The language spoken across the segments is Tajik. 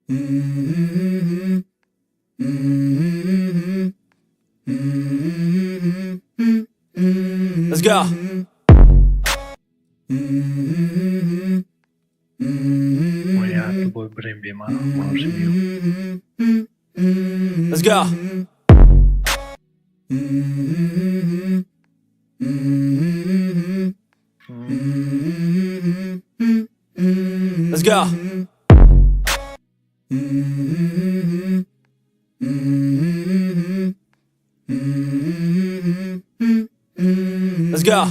Let's go. Моя бой брем бема, мавзимию. Let's go. Let's go. Let's go.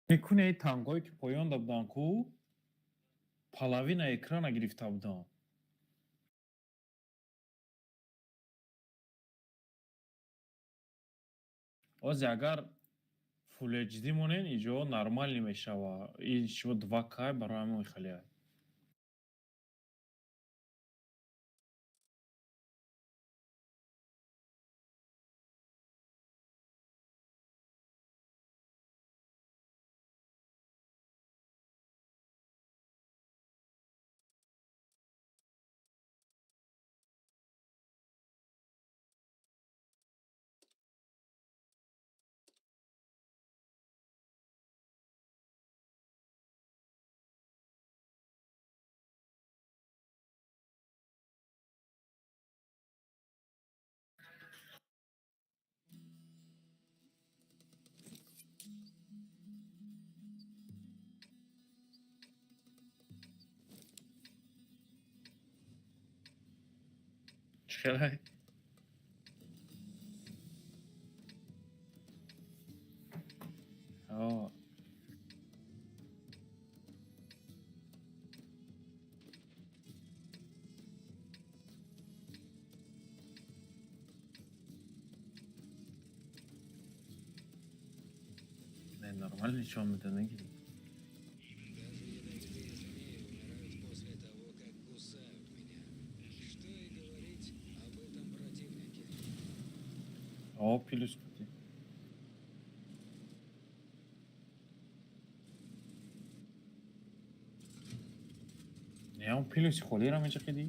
Мекуне тангое ки поён да будан ку половина экрана гирифта будан. Ози агар Full HD монен, иҷо нормалӣ мешава. Ин шумо 2K барои ҳамон хеле. Чӣ хелай? О. Не, нормально ничего меда нагирӣ. Даже ядовитые змеи умирают после того, как кусают меня. Что и говорить об этом противнике. О, плюс кути. Не, он плюси холира мечақидӣ?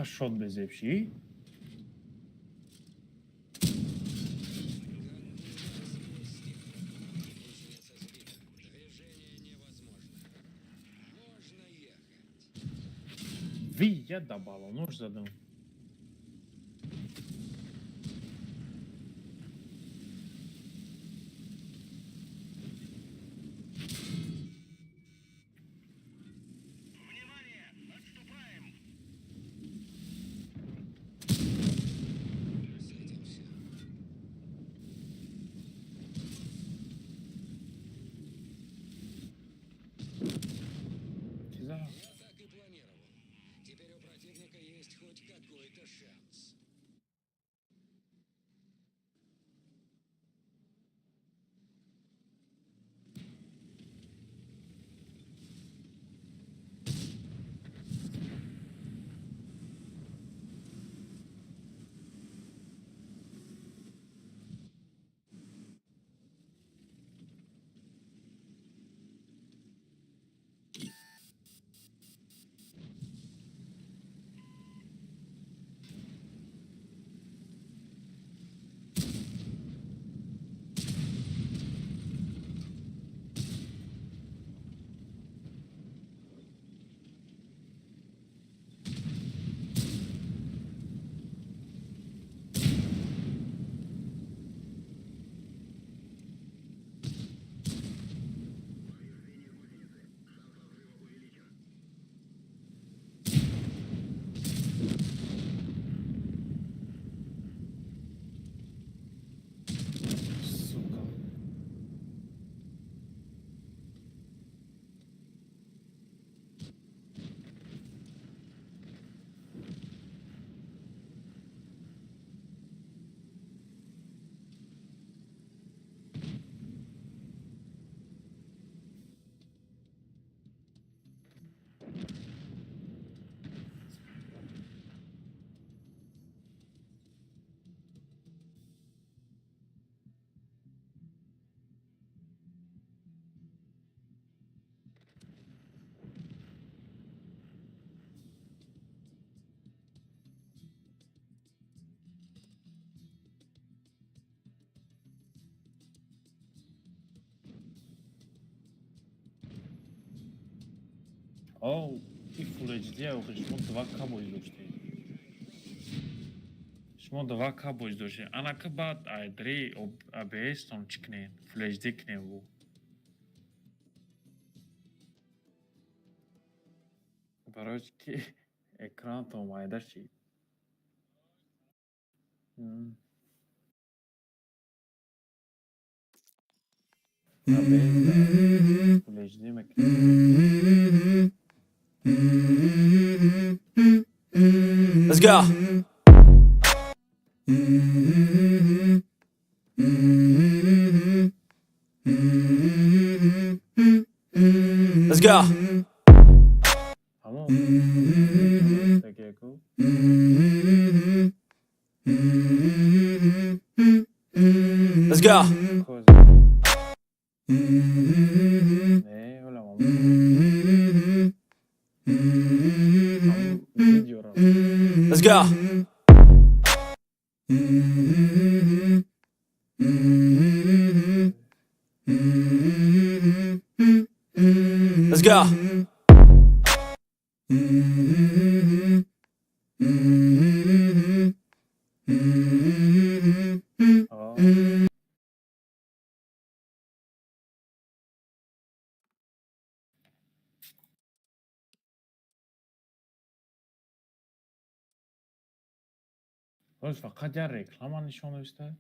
Қа шот безеб ши? Кузнеца сбита. Движение невозможно. Можно ехать. Ви, я да балонош задам. С этим все. Чиза? Я так и планировал. Теперь у противника есть хоть какой-то шанс. Сука. О, и Full HD охи шумо 2К боз доштед. Шумо 2К боз доштед. Анака баъд айдри OBS-тон чӣ кунед? Full HD кунед бу. Барои ки экранатон майда шид. OBS Full HD мекунед. Let's go. Let's go. Ҳамон такияку. Let's go. Коз. Не, ҳолам ҳамон видеоро. Let's go. Let's go. А. Боз фақат як реклама нишон доста.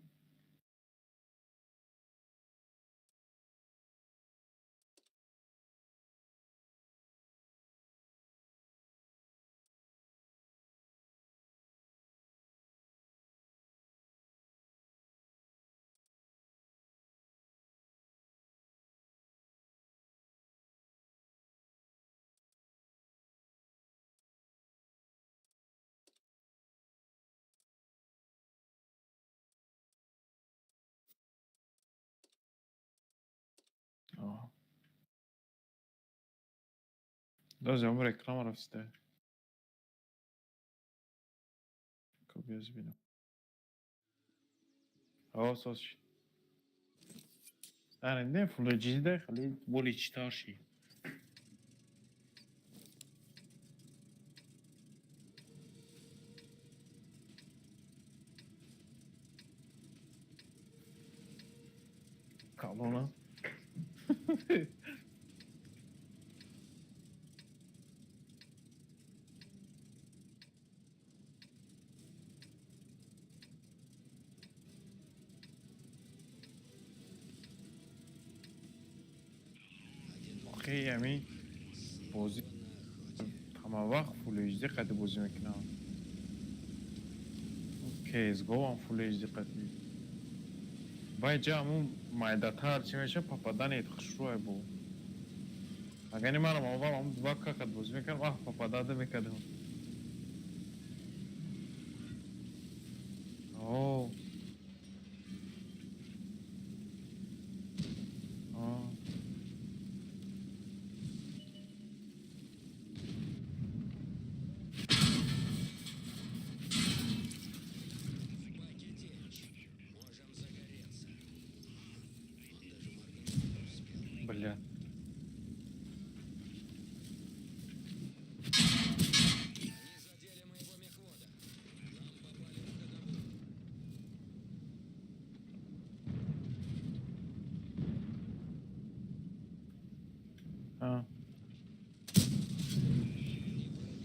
Дози ҳамон реклама рафтиста. Биёз бинам. О, соз шид. Ана, не Full HD да, хали боли читар шид. Калона. Охи, ами бозӣ ҳама вақт Full HD қади бозӣ мекунам. CSGO ҳам Full HD қади. Бай ҷа ҳамун майдатар чӣ меша попадание хушрӯе бу. Агар манам аввал ҳамун 2К қад бозӣ мекардам, аҳ попадада мекардам. О. О. В баке течь. Можем загореться. Он даже моргнуть не успел. Бля. Они задели моего мехвода. Нам попали в ходовую. А. Не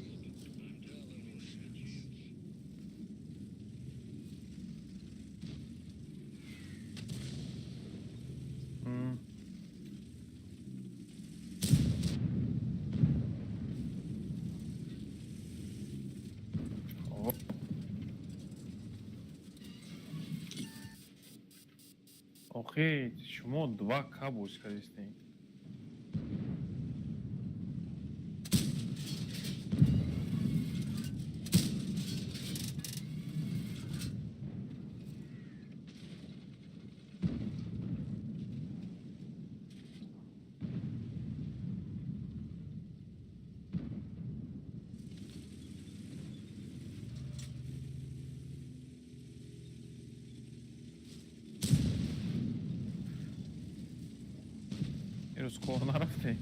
пробил. Дал ему шанс. М. Оп. Охи, шумо 2К бозӣ кардистед. Ирӯз кор нарафтем.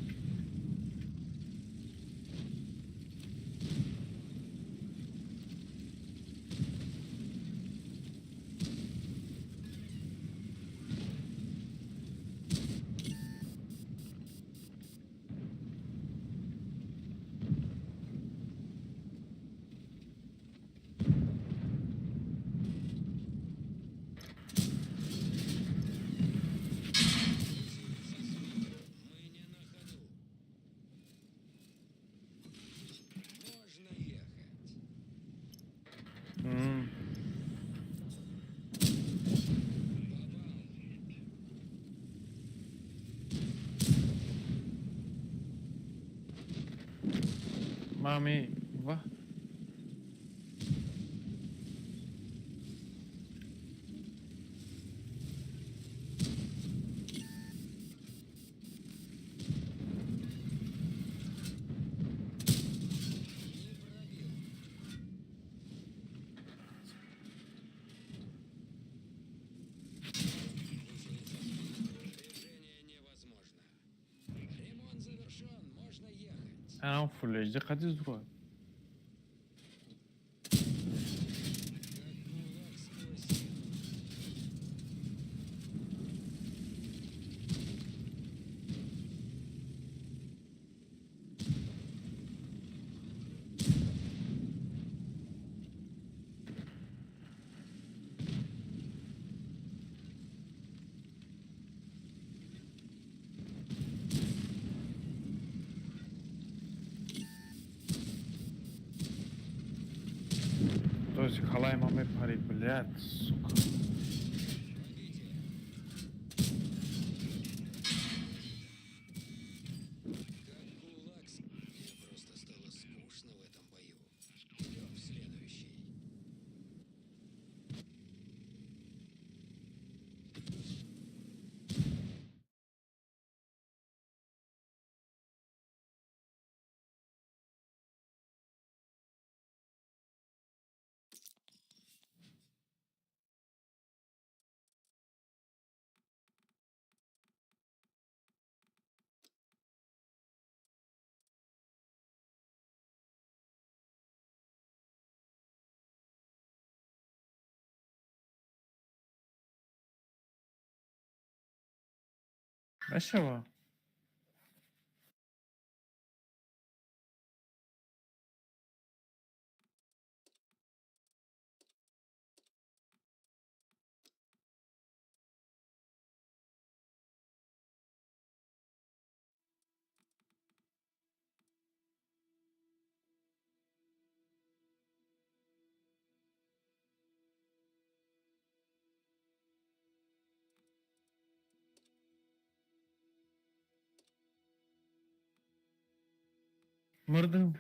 Мы не на ходу. Можно ехать. М. Попал. Мами, ва. Не пробил. Гусеница сбита. Движение невозможно. Ремонт завершен. Можно ехать. Анам Full HD қади зура. Как кулак сквозь стену. То есть халай ма мепарид, блядь, сука. Пробитие. Как кулак с... Мне просто стало скучно в этом бою. Идем в следующий. Мешава. Мардум.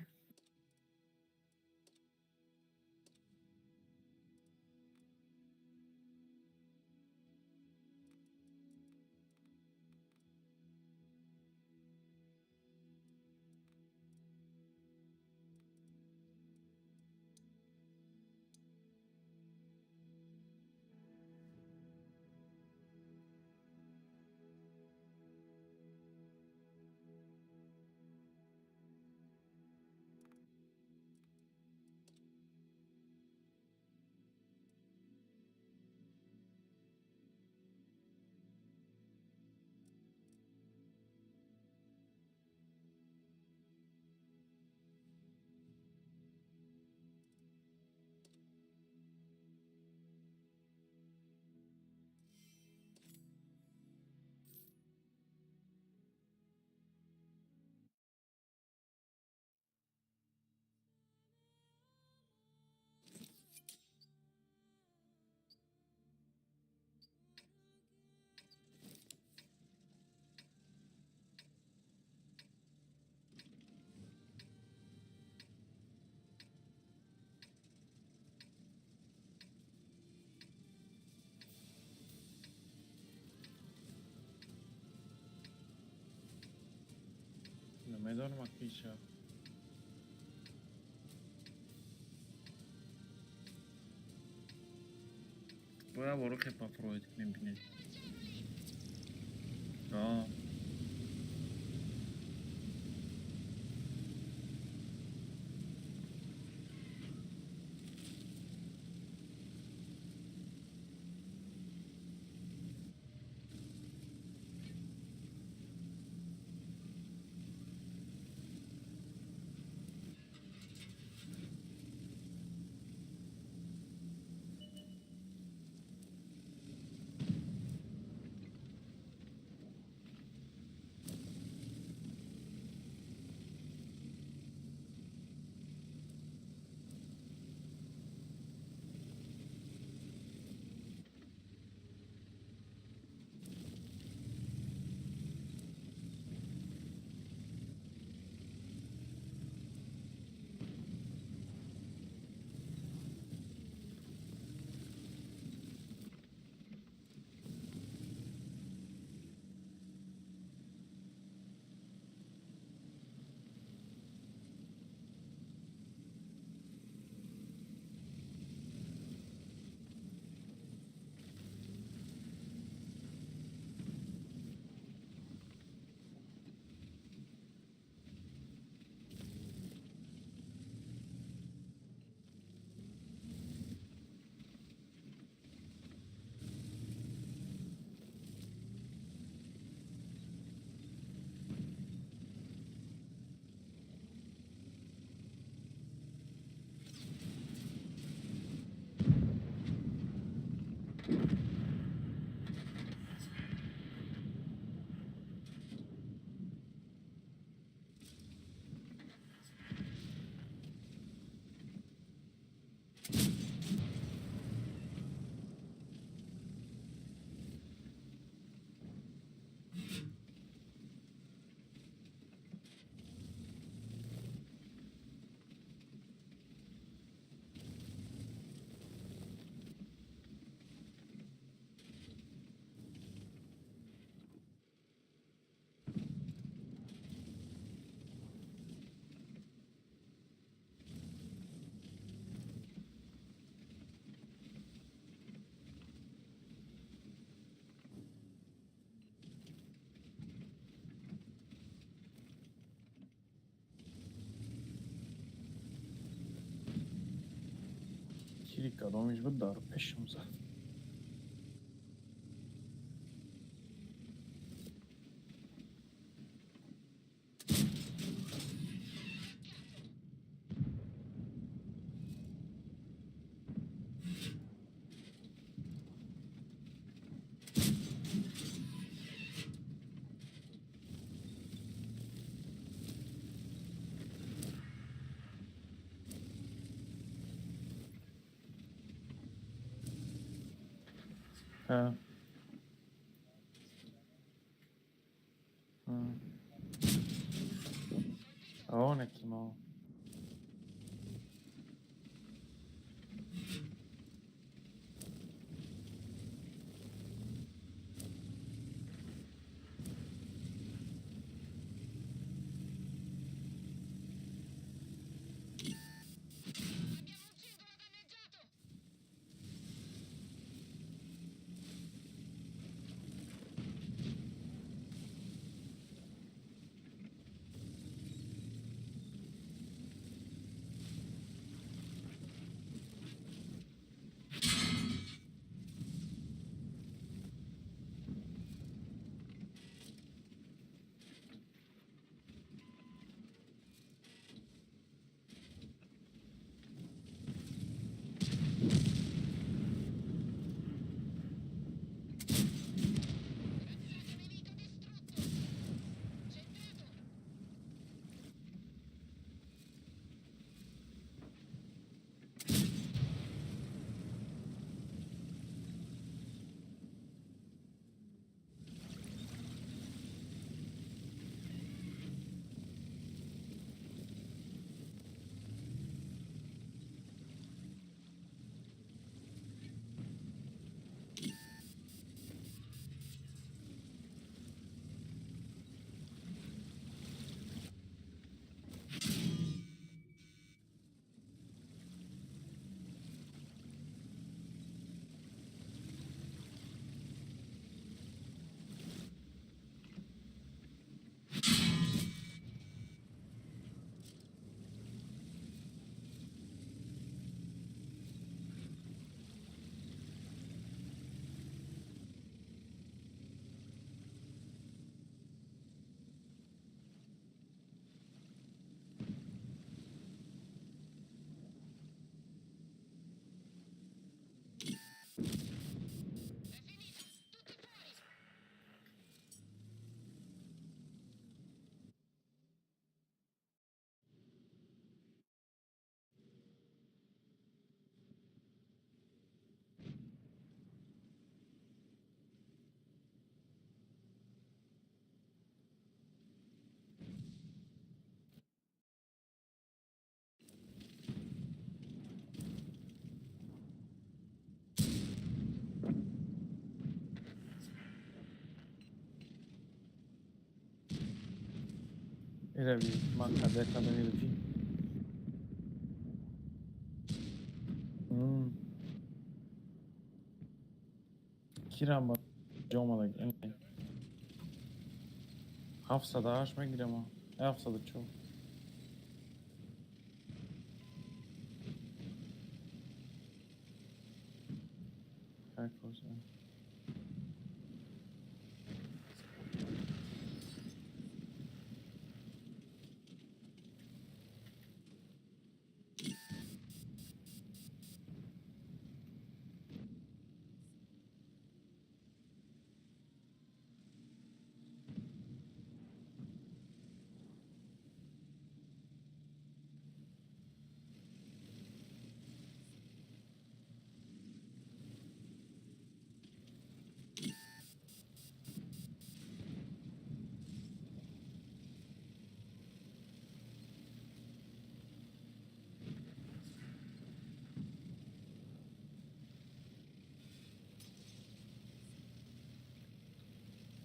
Намедонам акиша. Боя борухе попробовать мебинед. Да. Кири кадомиш буд дар пешам зад. Ха. М. Оне ки мо. Ира би ман када када мерафтӣ. Кирам ба ҷо омада. 708 мегирам. 704. Как уже?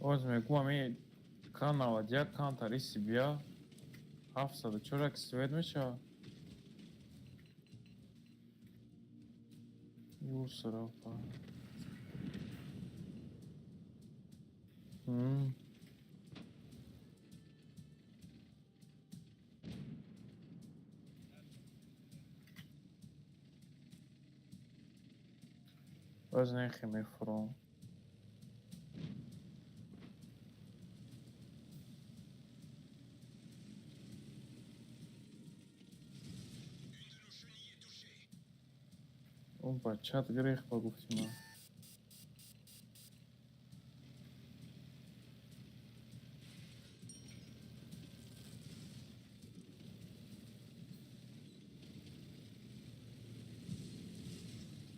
Оз мегӯям, и к 91 кантар иси бия 704 як свет мешавад. Юсрафа. Оз нехи мефуром. Он бачат грех ба гуфти ман.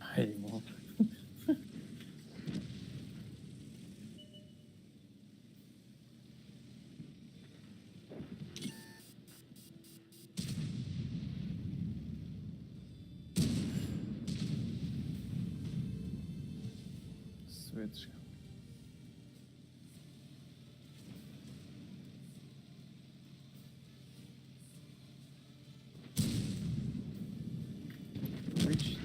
Ҳайвон. Светочка. Отлично.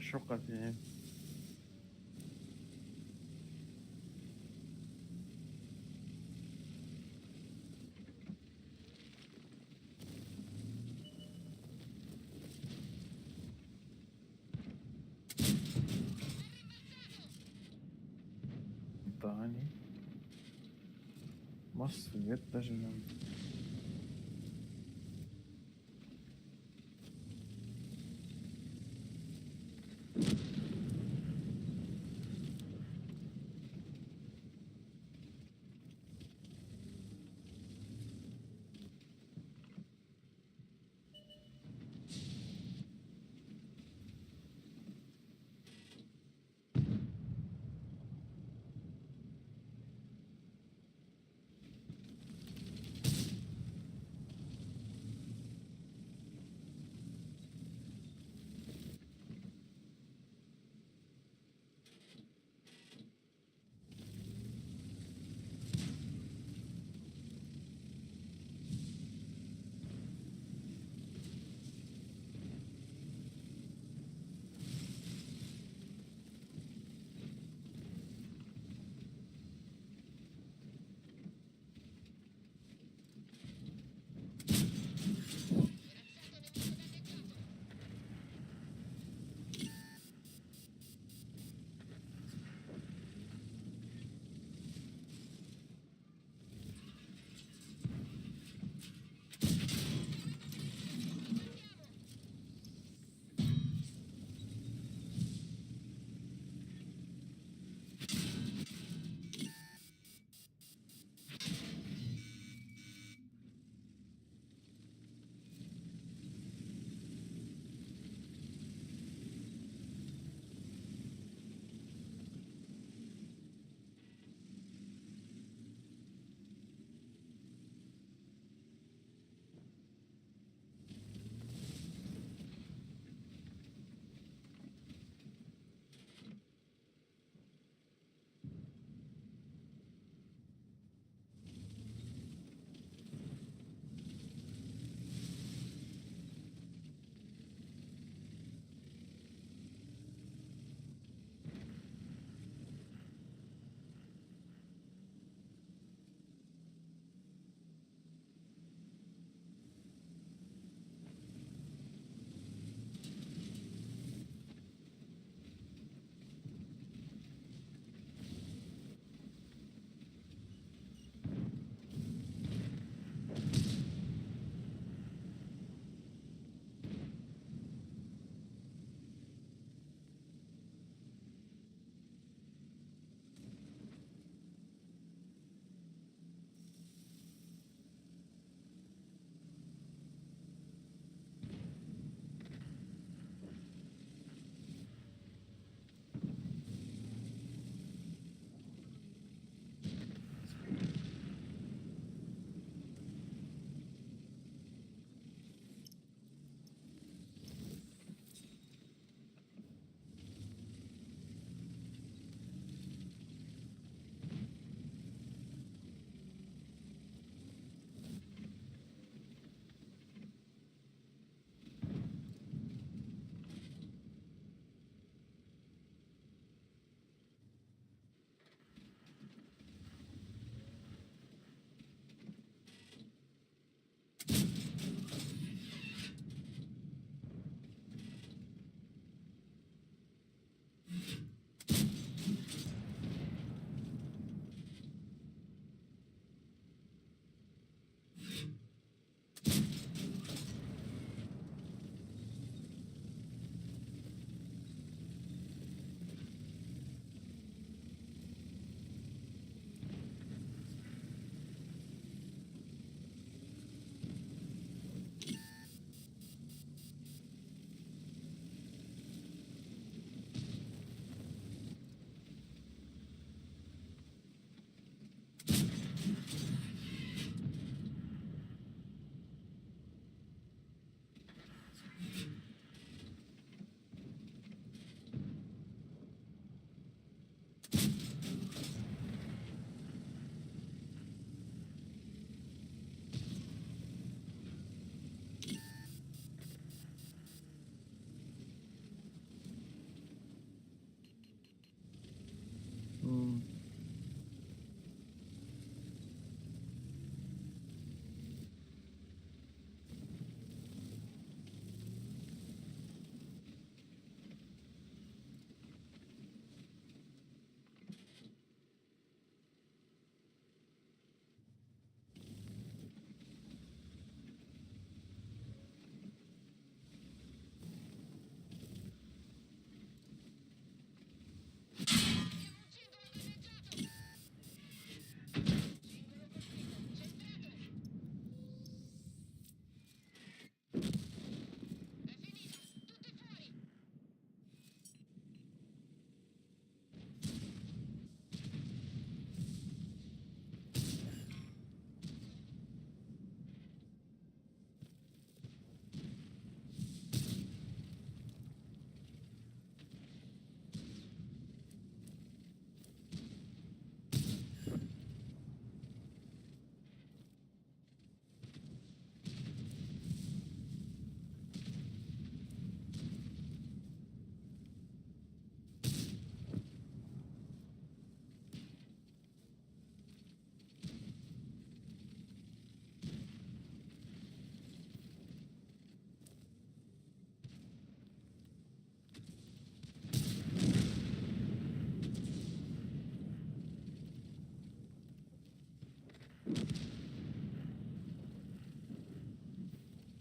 Шоқати. Дани. Ма свет даже нам.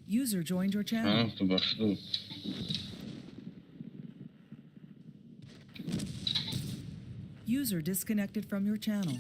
User joined your channel. А, ту бахшиду. User disconnected from your channel.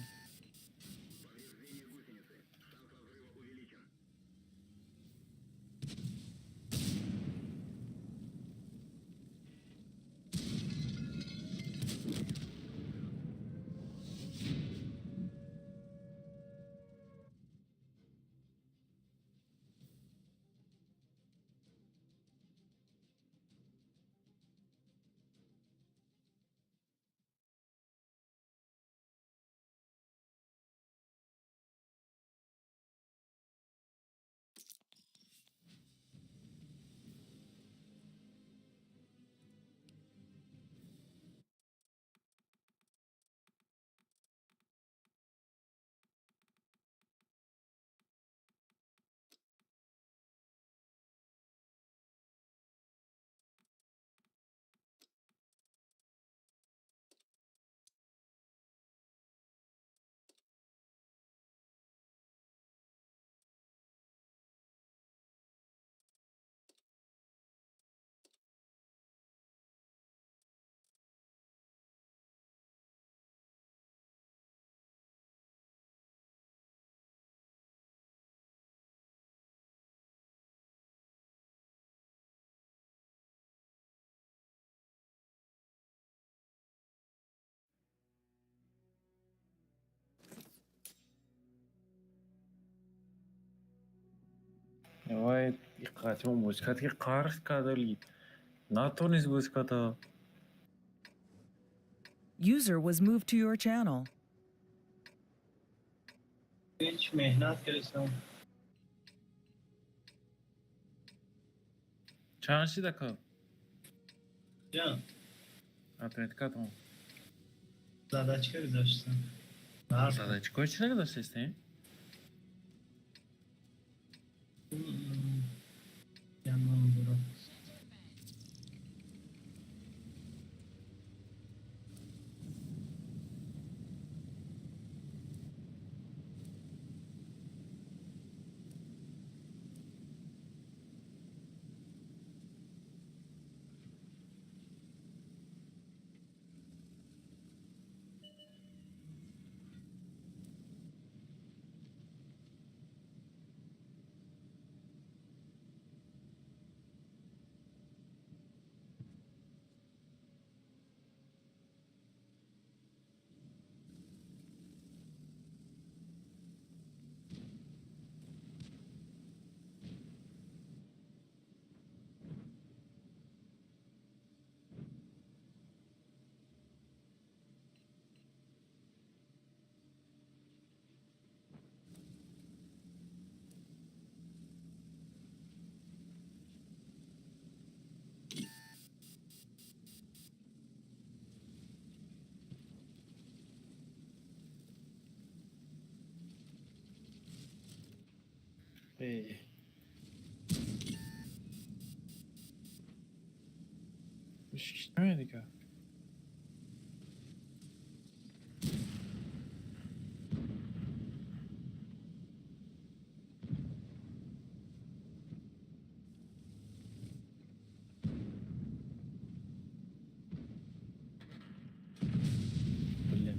Вай, иққати мо бозӣ кард, ки қарз карда, натонист бозӣ карда. User was moved to your channel. ҳеҷ меҳнат кардистам. Чанд шида ка? Ҷан. Отметкатон. Задачка гузоштам. Задачкаи чира гузоштастем? Ямон буро. Дига. Блин.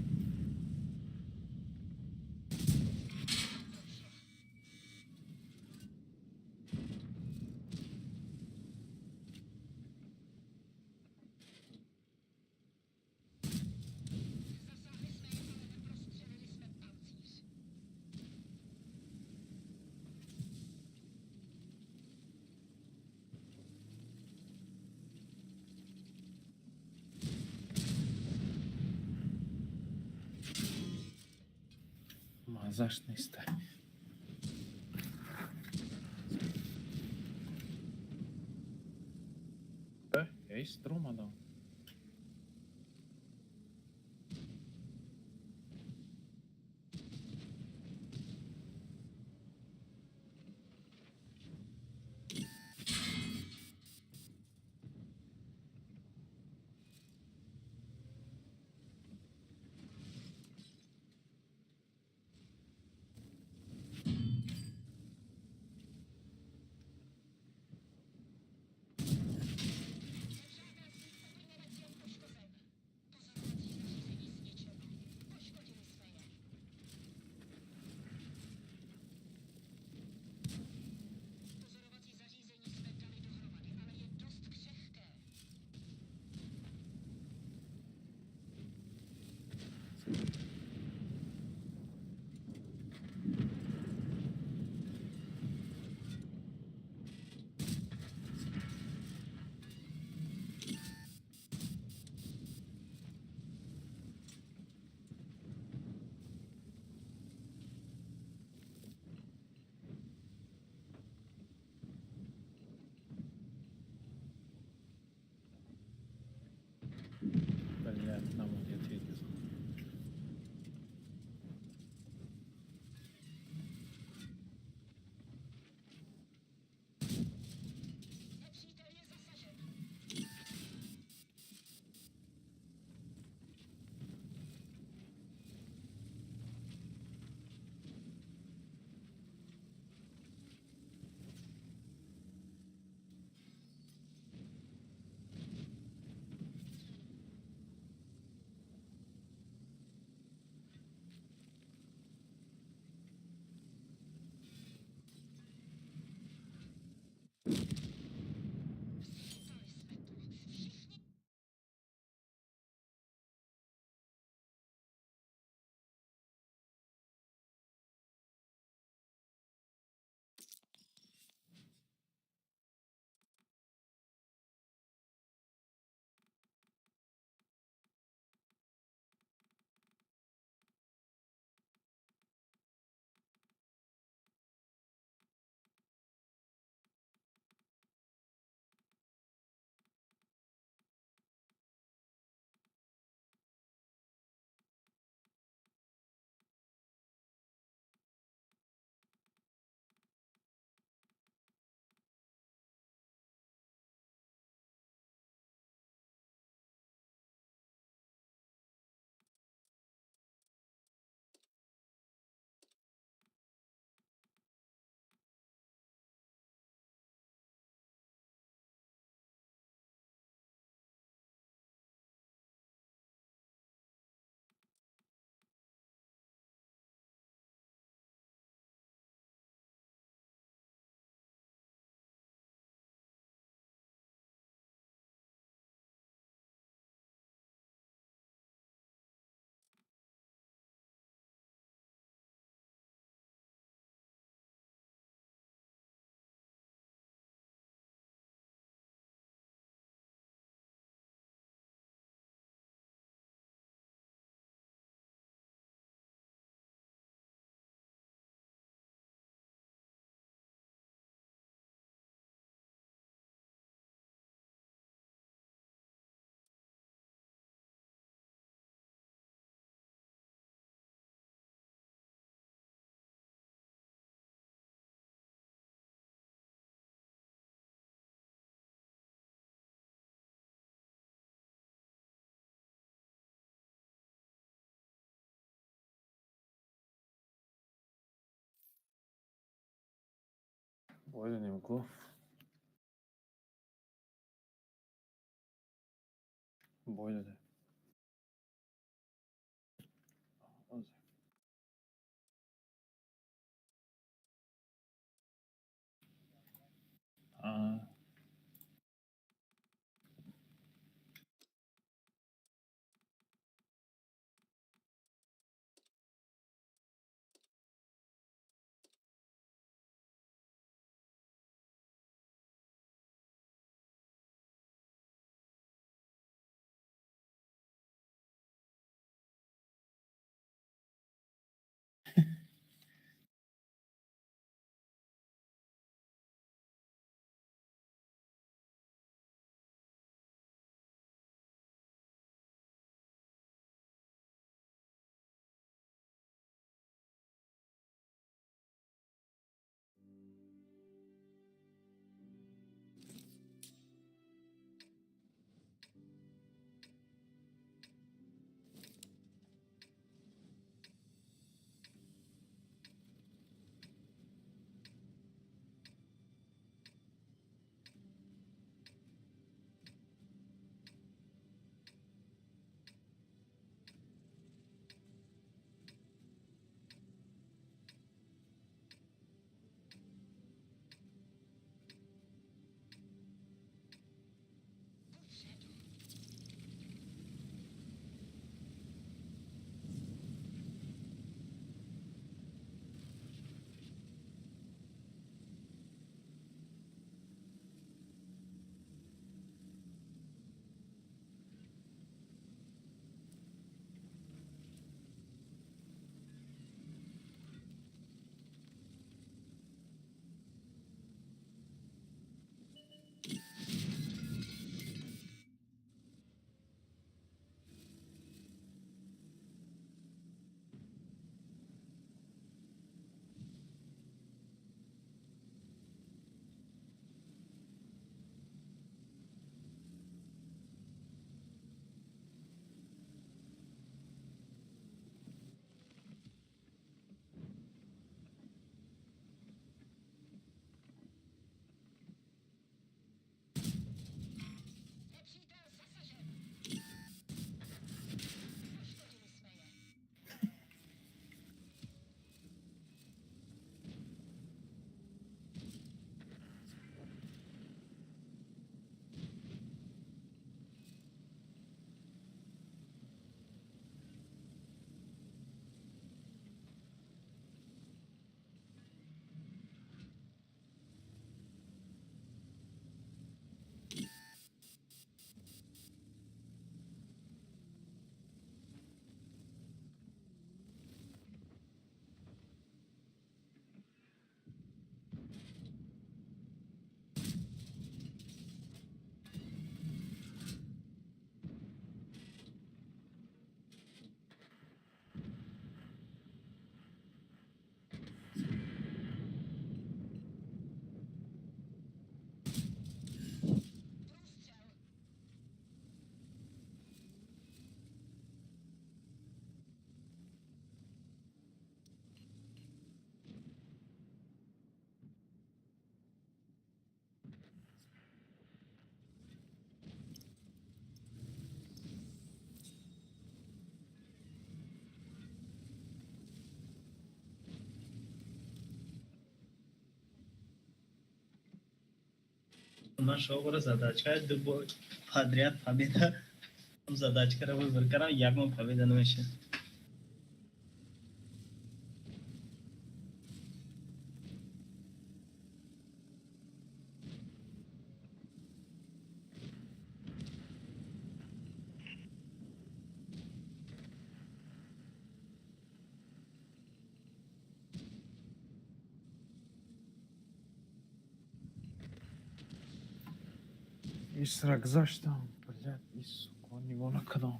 Мазаш неста. Ейс омадам. Бой додем ку. Бой додем. А. Ман шоғура задачка ду бор подряд победа задачкаро выбор кардам, ягон победа намешад. Исра гузаштам, блядь, и сука, нигоҳ накардам.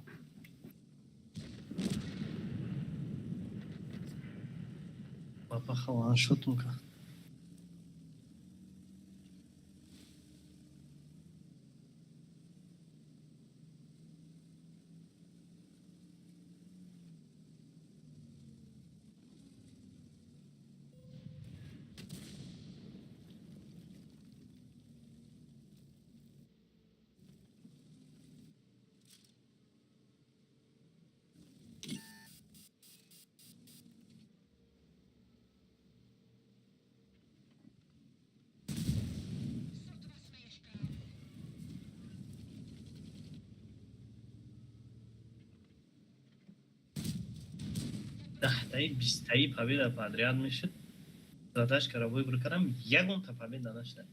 Папа ваншотум кард. 10таи, 20таи победа подряд мешуд. Задачкаро выбор кардам, ягонта победа нашуда.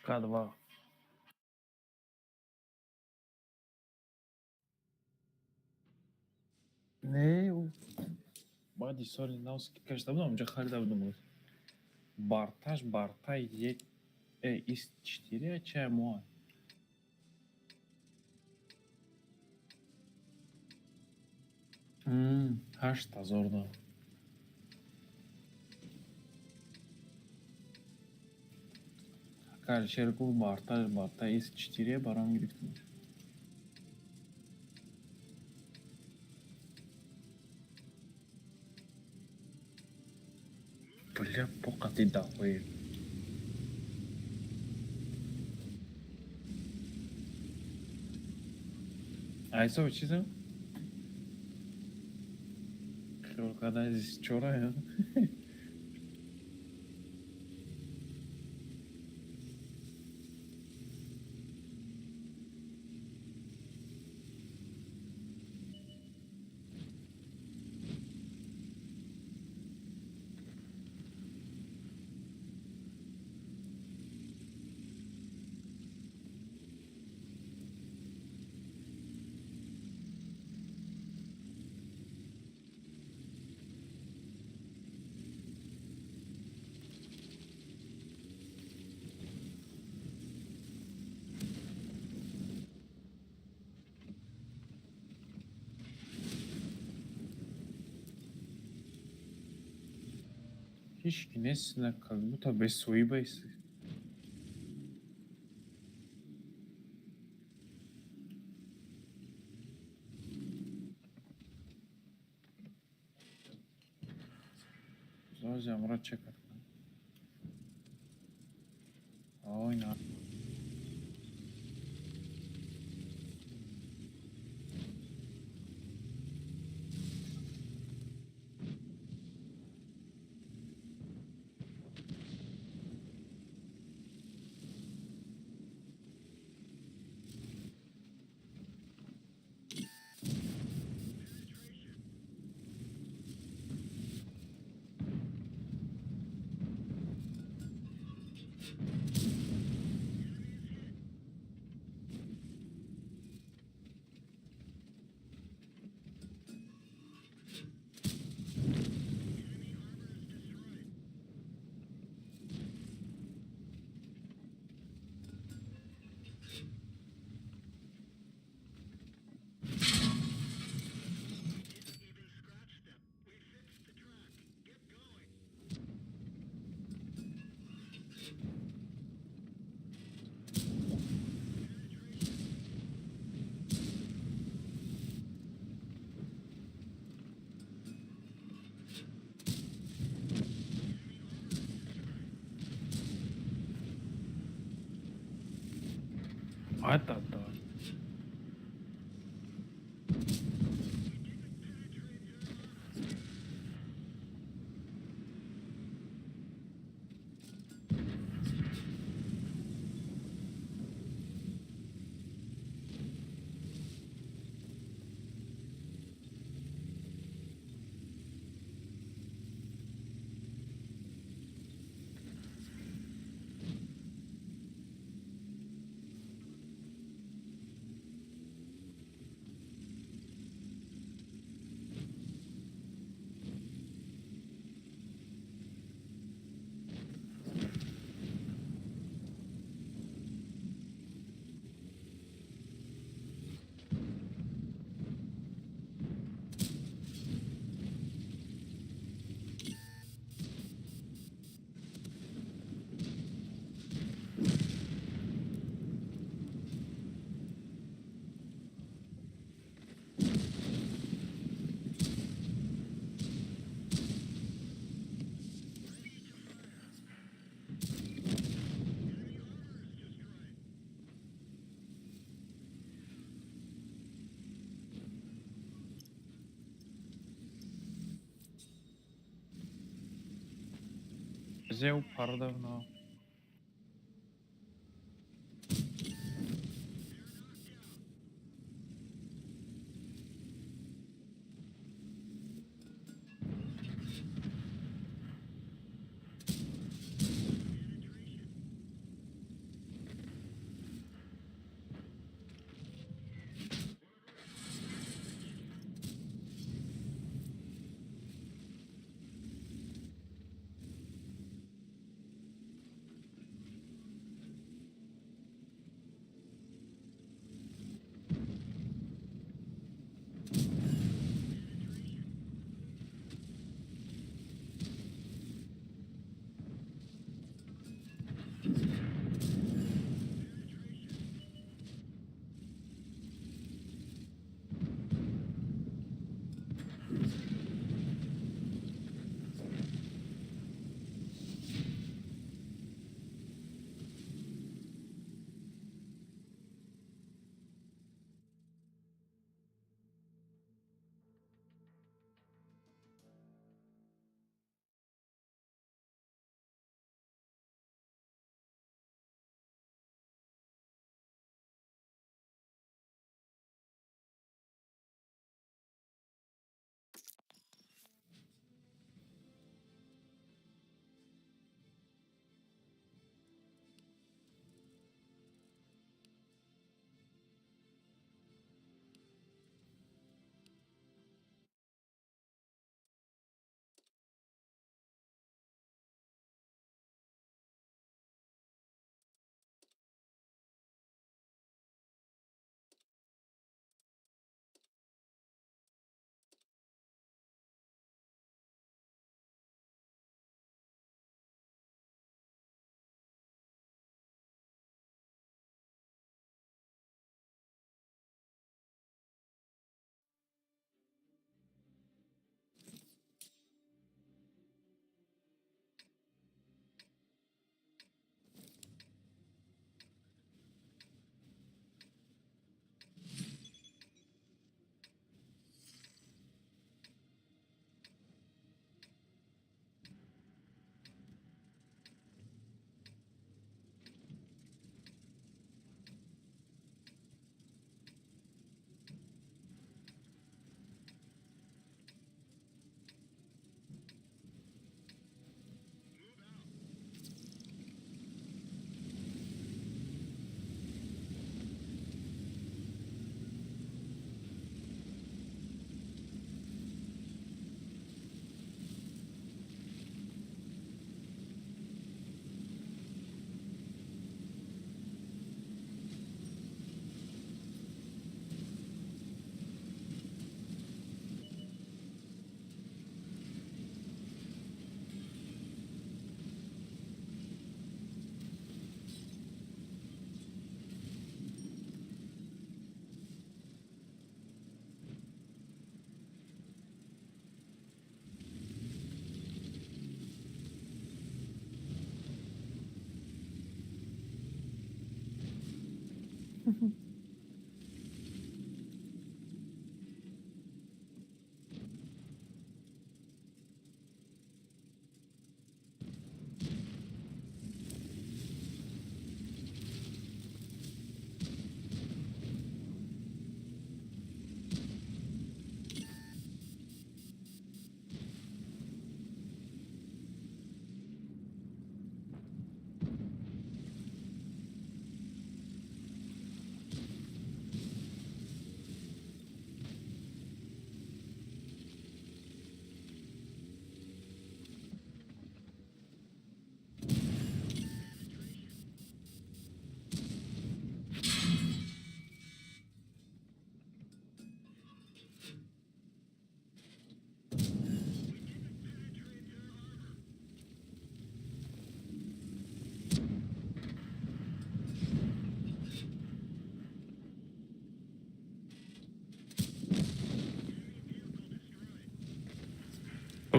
К2. Не, баъди соли нав кашида будам, онҷа харида будам. Барташ бартай С4 чая моа. 8000 да. Алишер гуфт, барташ бартай С4 баром гирифтем. Бля, поқати дахои. Айсо чиза? Хиёл карда чора. Ҳеҷ ки нест, как будто бесоиба. Зозиамро чекат кунам. Ой, на. Ата. Зев пардавно.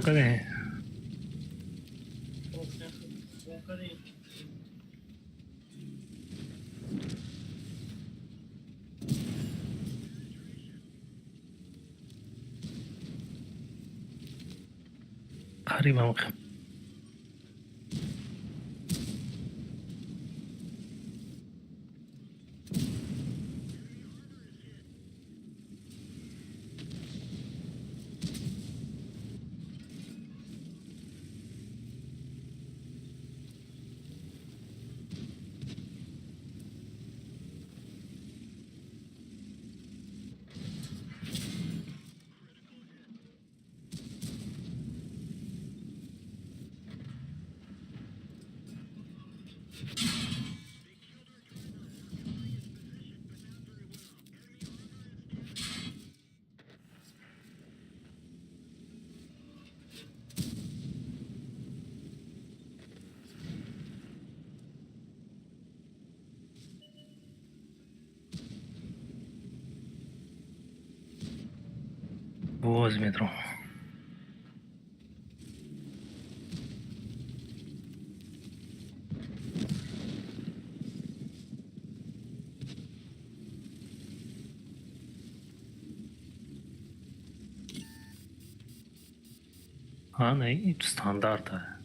Каде? Қариб ҳам. Боз метро. Ана и стандарта.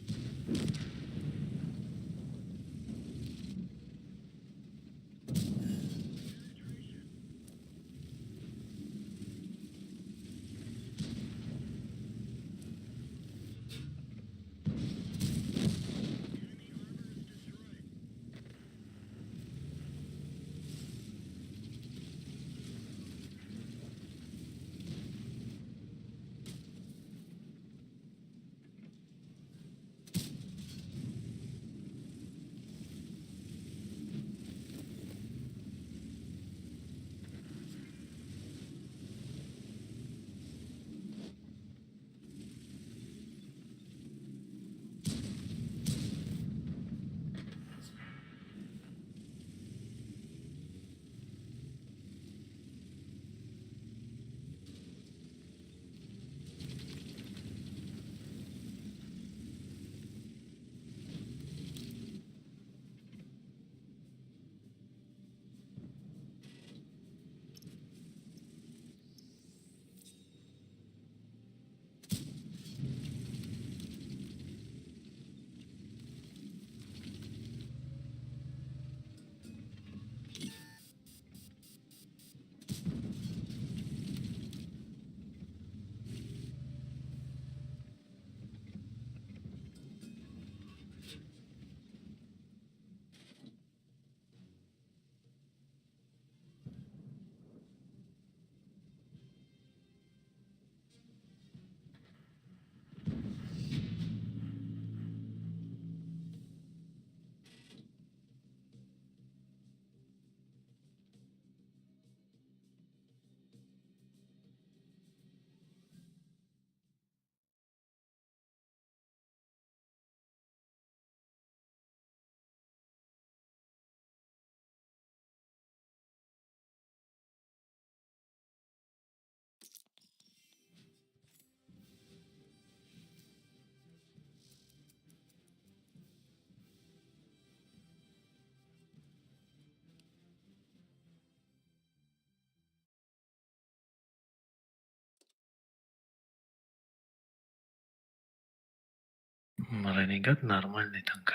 Ренегат нормальный танка.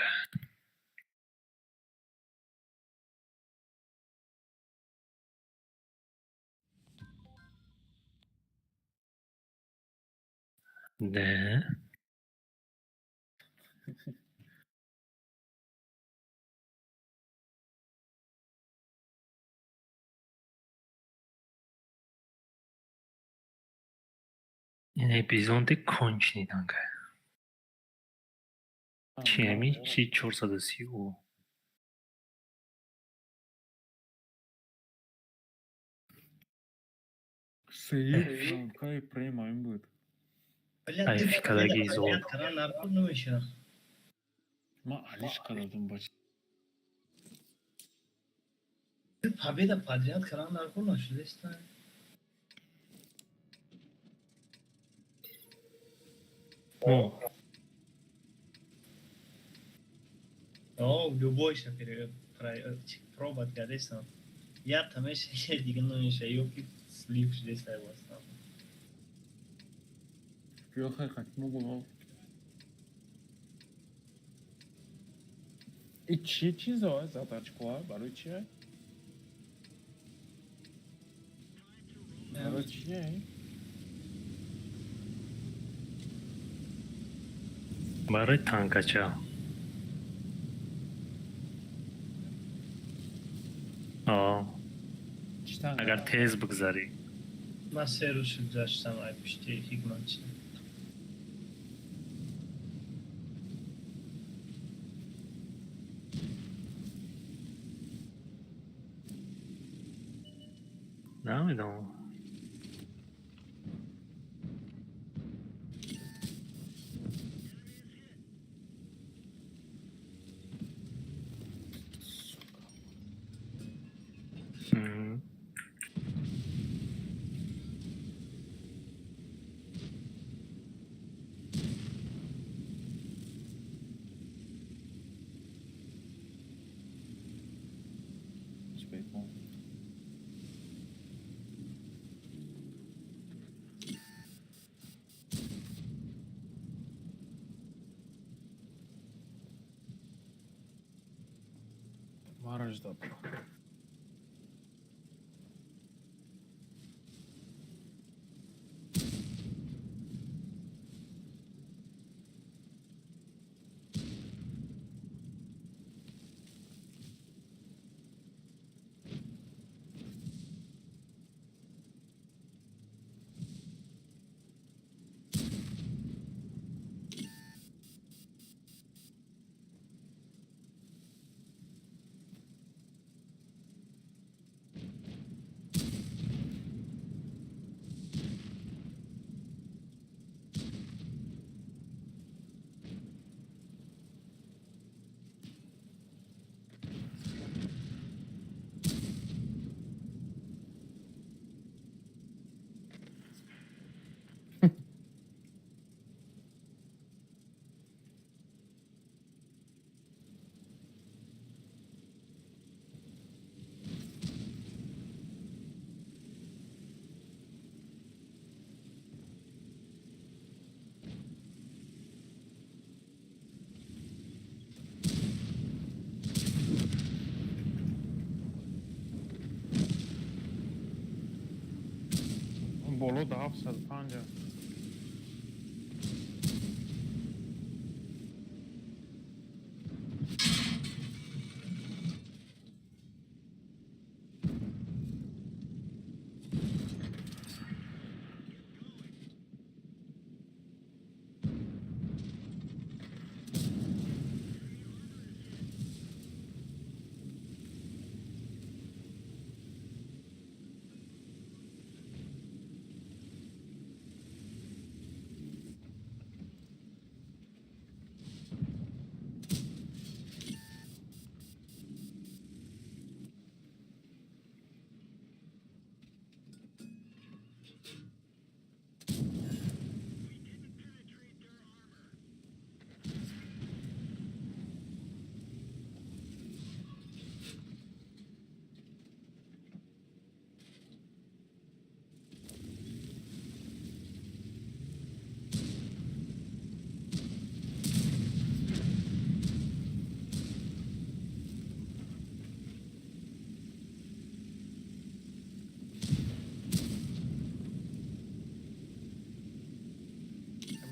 Да. Ин эпизоди конченый танка. Чи ҳами? Чи 430? Сеюм танкаи према ин буд. Айф кадаги золото. Ман алиш кардам, бача. Победа подряд каран наркор нашудеста. О. О, любой ша пробат кардесам. Я тамеш дига намеша, ё ки слив шудеста вастам. Биё хай хатмо бо. И чӣ чизо задачкоа? Барои чие? Барои чие? Барои танкача. О. Агар тез бигзарӣ. Ман се рӯз шуд гузаштам ай пушти ҳикматчи. Намедонам. Мараш дад. Боло да 750.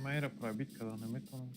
Ман инро пробить карда наметавонам.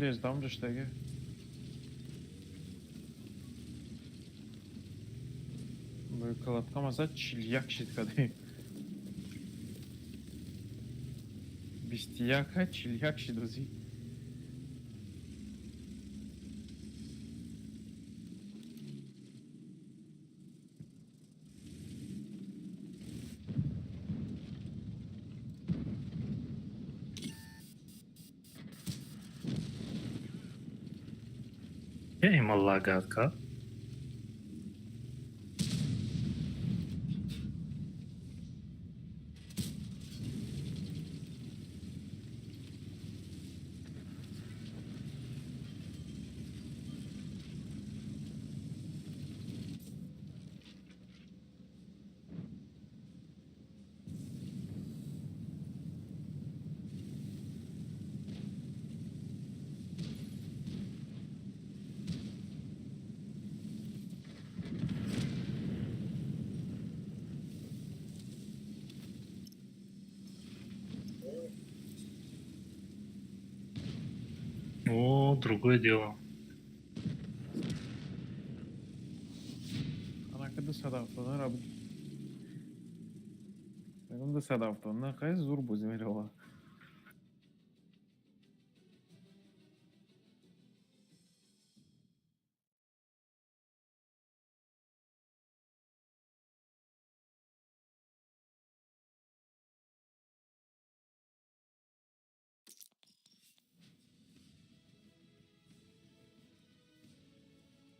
Лез дам ҷаштаги. Колобкам азад 41 шид кадем. 21 41 шид озӣ. Има лагака. О, другое дело. Анака 279 раб. Мегум 279 хай зур бозӣ мерава.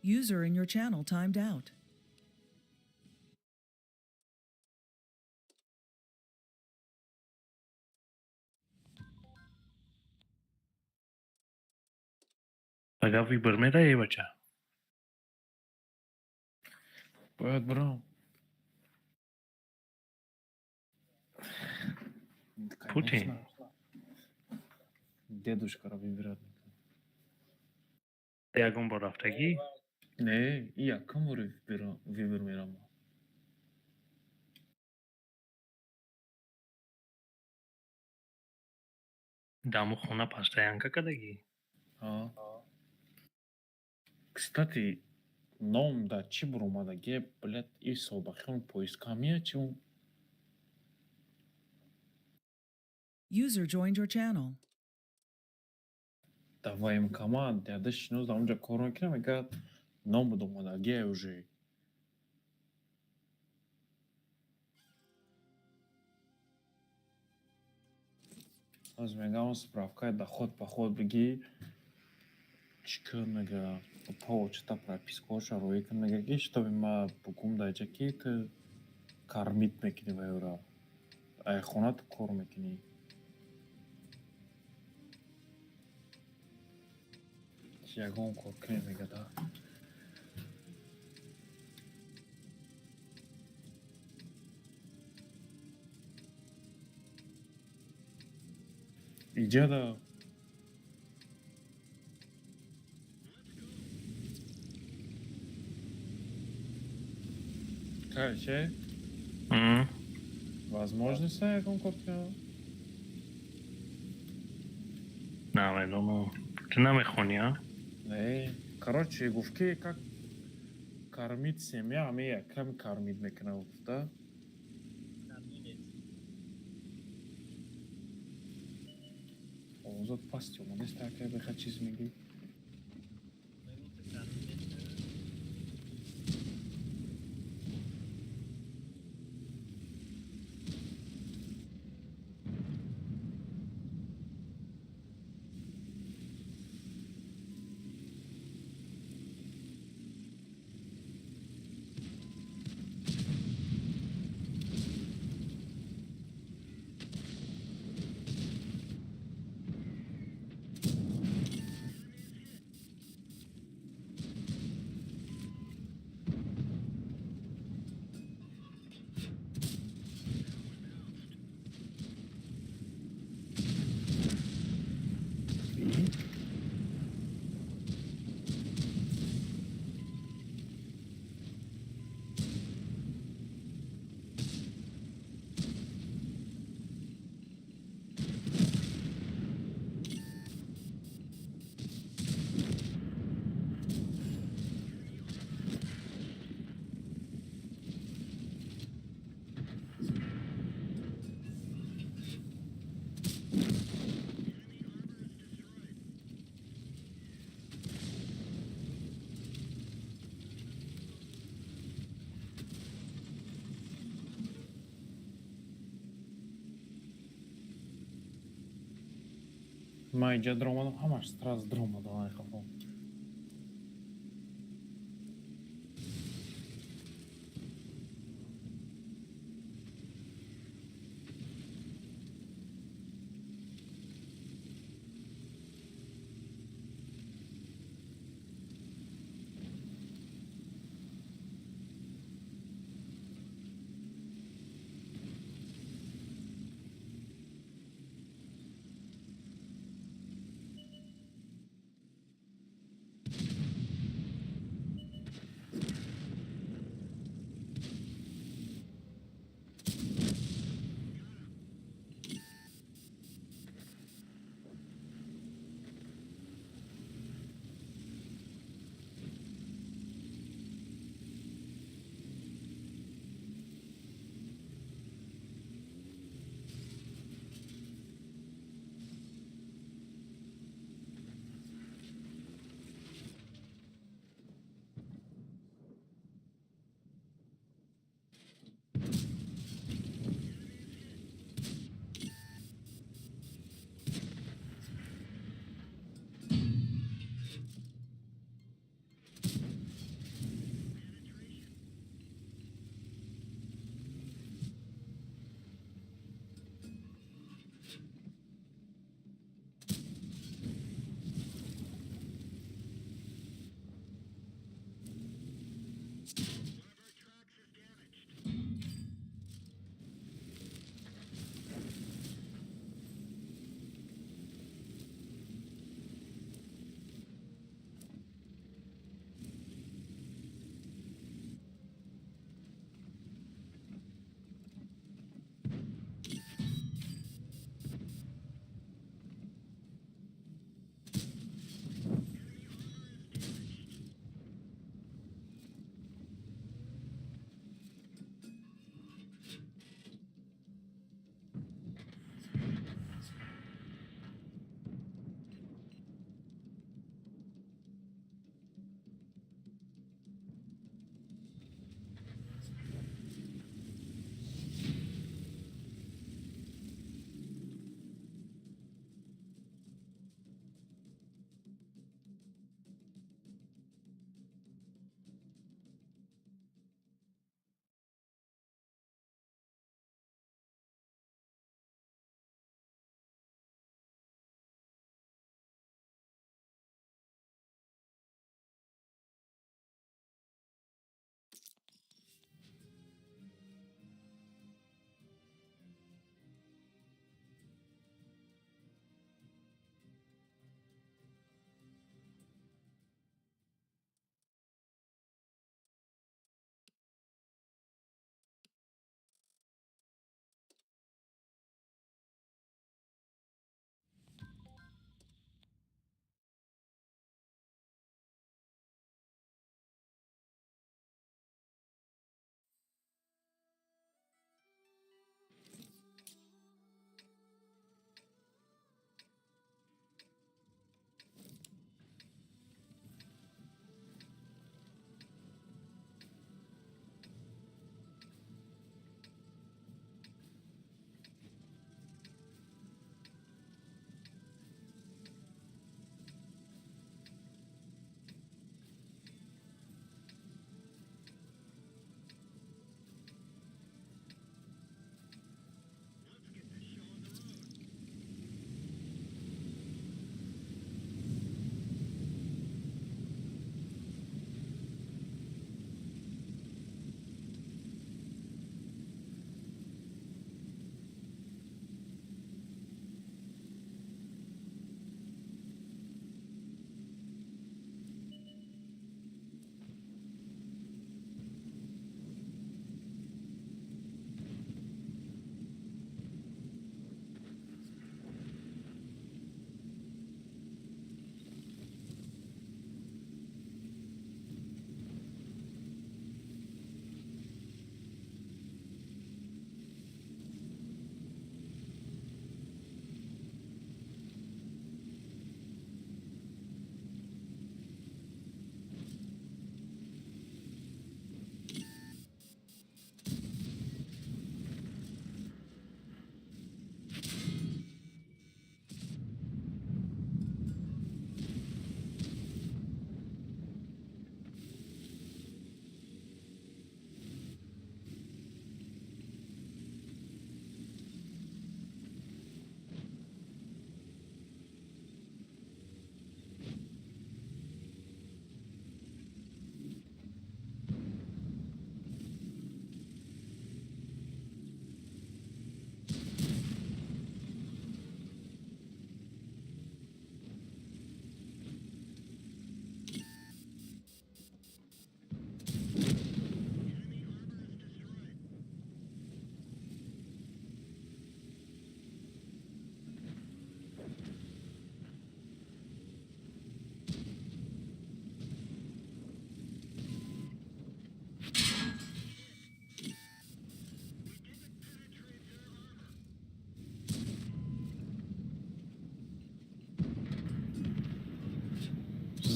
User in your channel timed out. Ага выбор мераи бача. Бояд бирам. Путин. Дедушкаро выбирать мекунам. Ягон бор рафтагӣ? Не, и якум бори выбор мерам. Даму хона постоянка кардагӣ? А. Кстати, ном да чӣ буромадаги, блядь, и собахион поиска мия чи он? User joined your channel. Да военкомат, дяда шинос да онҷа кор мекунам, мегӯяд ном будомадагие уже. Аз мегӯям справкаи доход поход бигӣ, чӣ кун мега, почта пропискаҳоша роӣ кун мега ки чтобы ма бугум дар ҷа ки ту кормить мекунӣ ва ёра. Ай хона ту кор мекунӣ. Ягон кор кунӣ мега да. Иҷа да Короче, возможность ягон кор кунам? Намедонам. Ту намехонӣ, а? Не, короче, гуфт ки как кормить семья, ами якам кормить мекунам гуфта. Овозот пасти омадест, ака беха чиз мегӯӣ. Ман иҷа даромадам, ҳамаш сразу даромадам, ай хафо.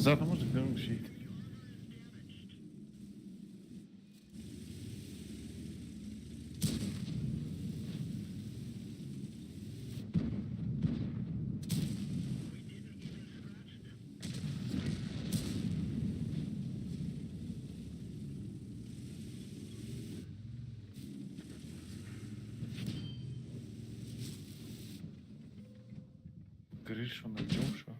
Задамош гунг шид. Гришо на Джошо.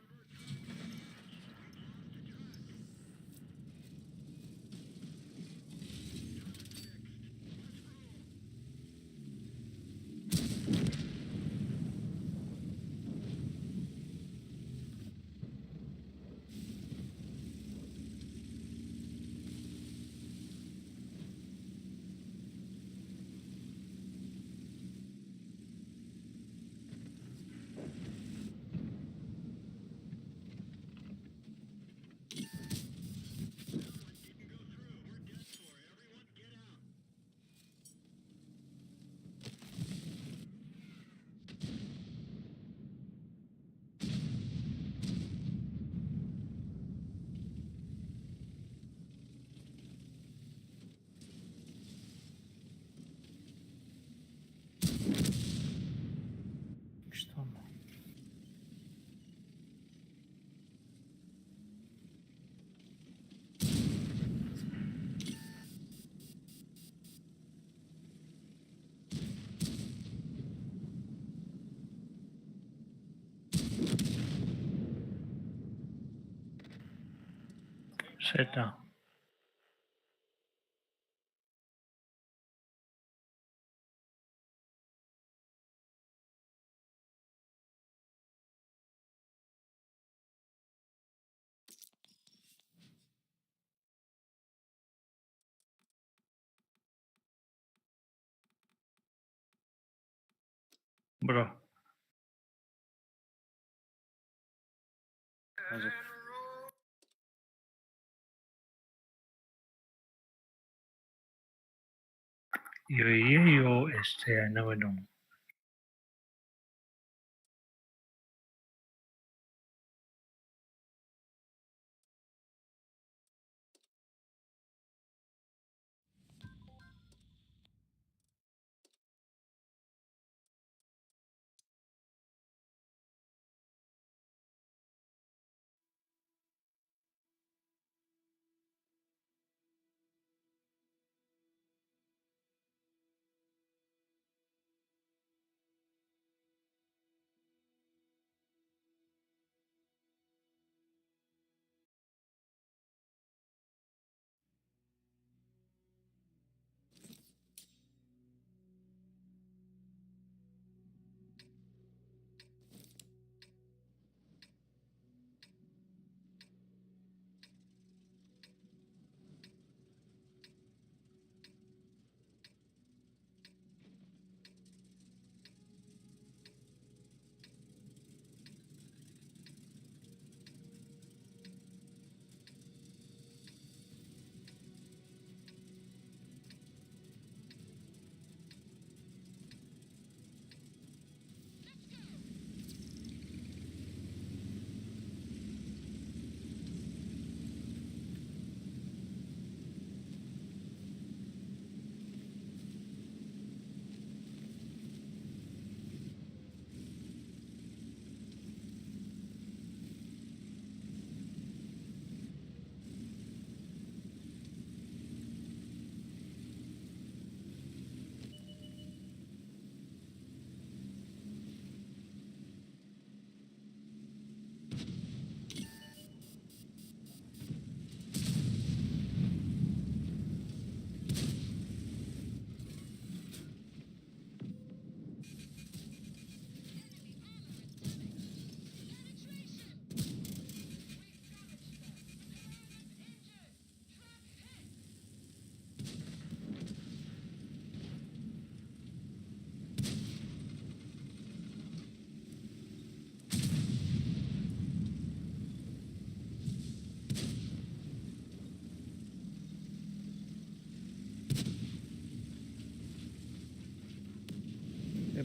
Что? Сета. Бро. Ё намедонам.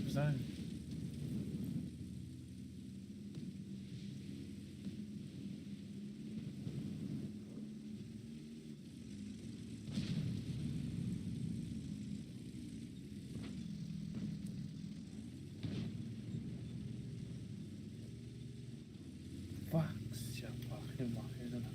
Бзан. Ваксия пахир махир дадам.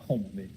Омадед.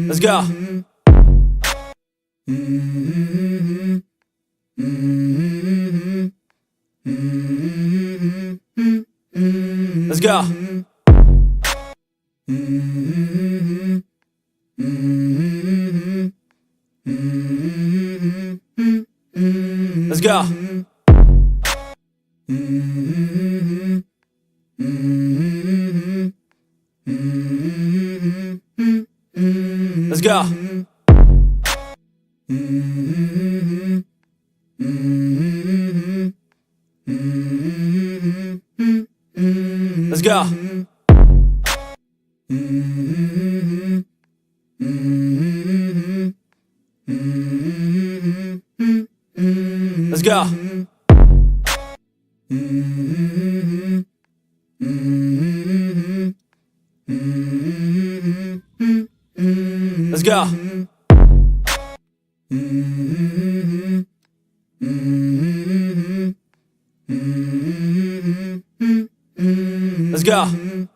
Let's go. Let's go. Let's go. Let's go. Let's Let's go. Let's go. Let's go. Let's go.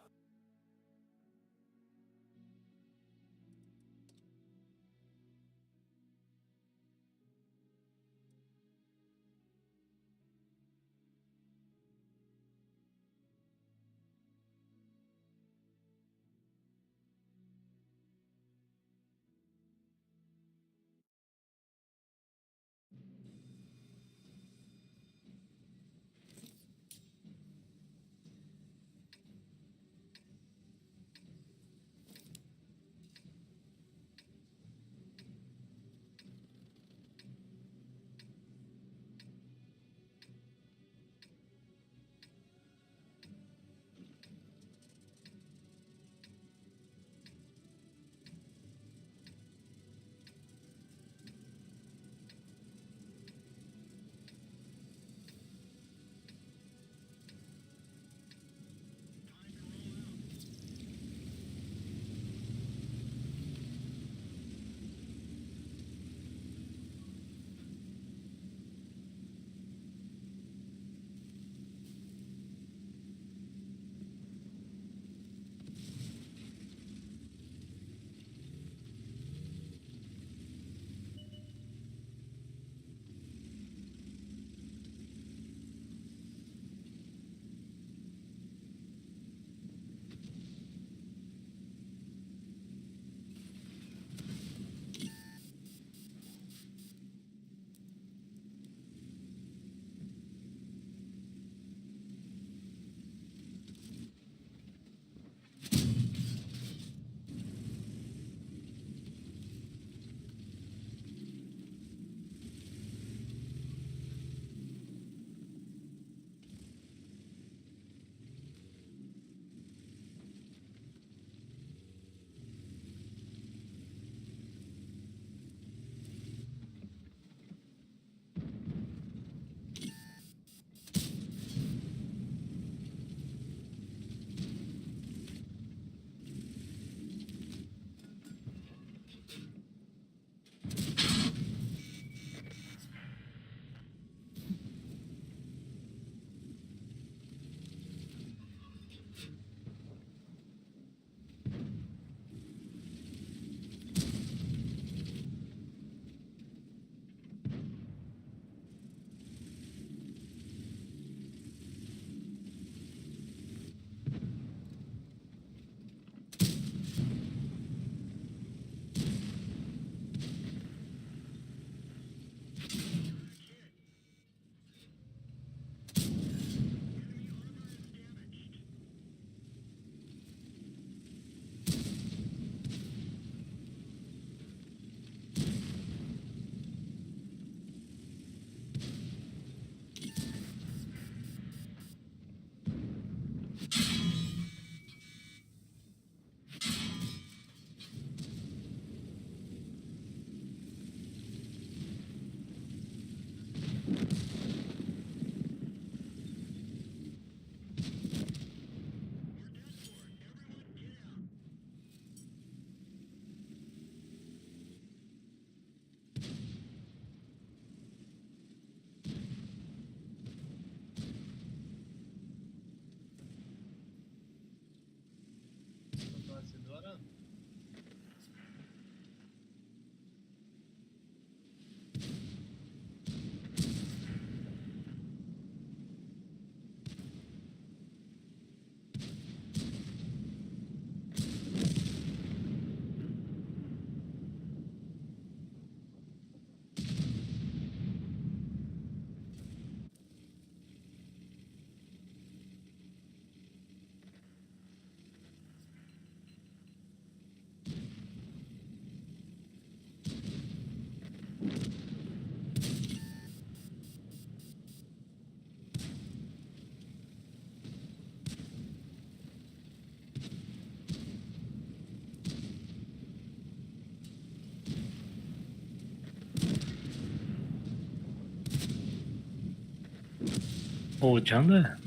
О, чанда?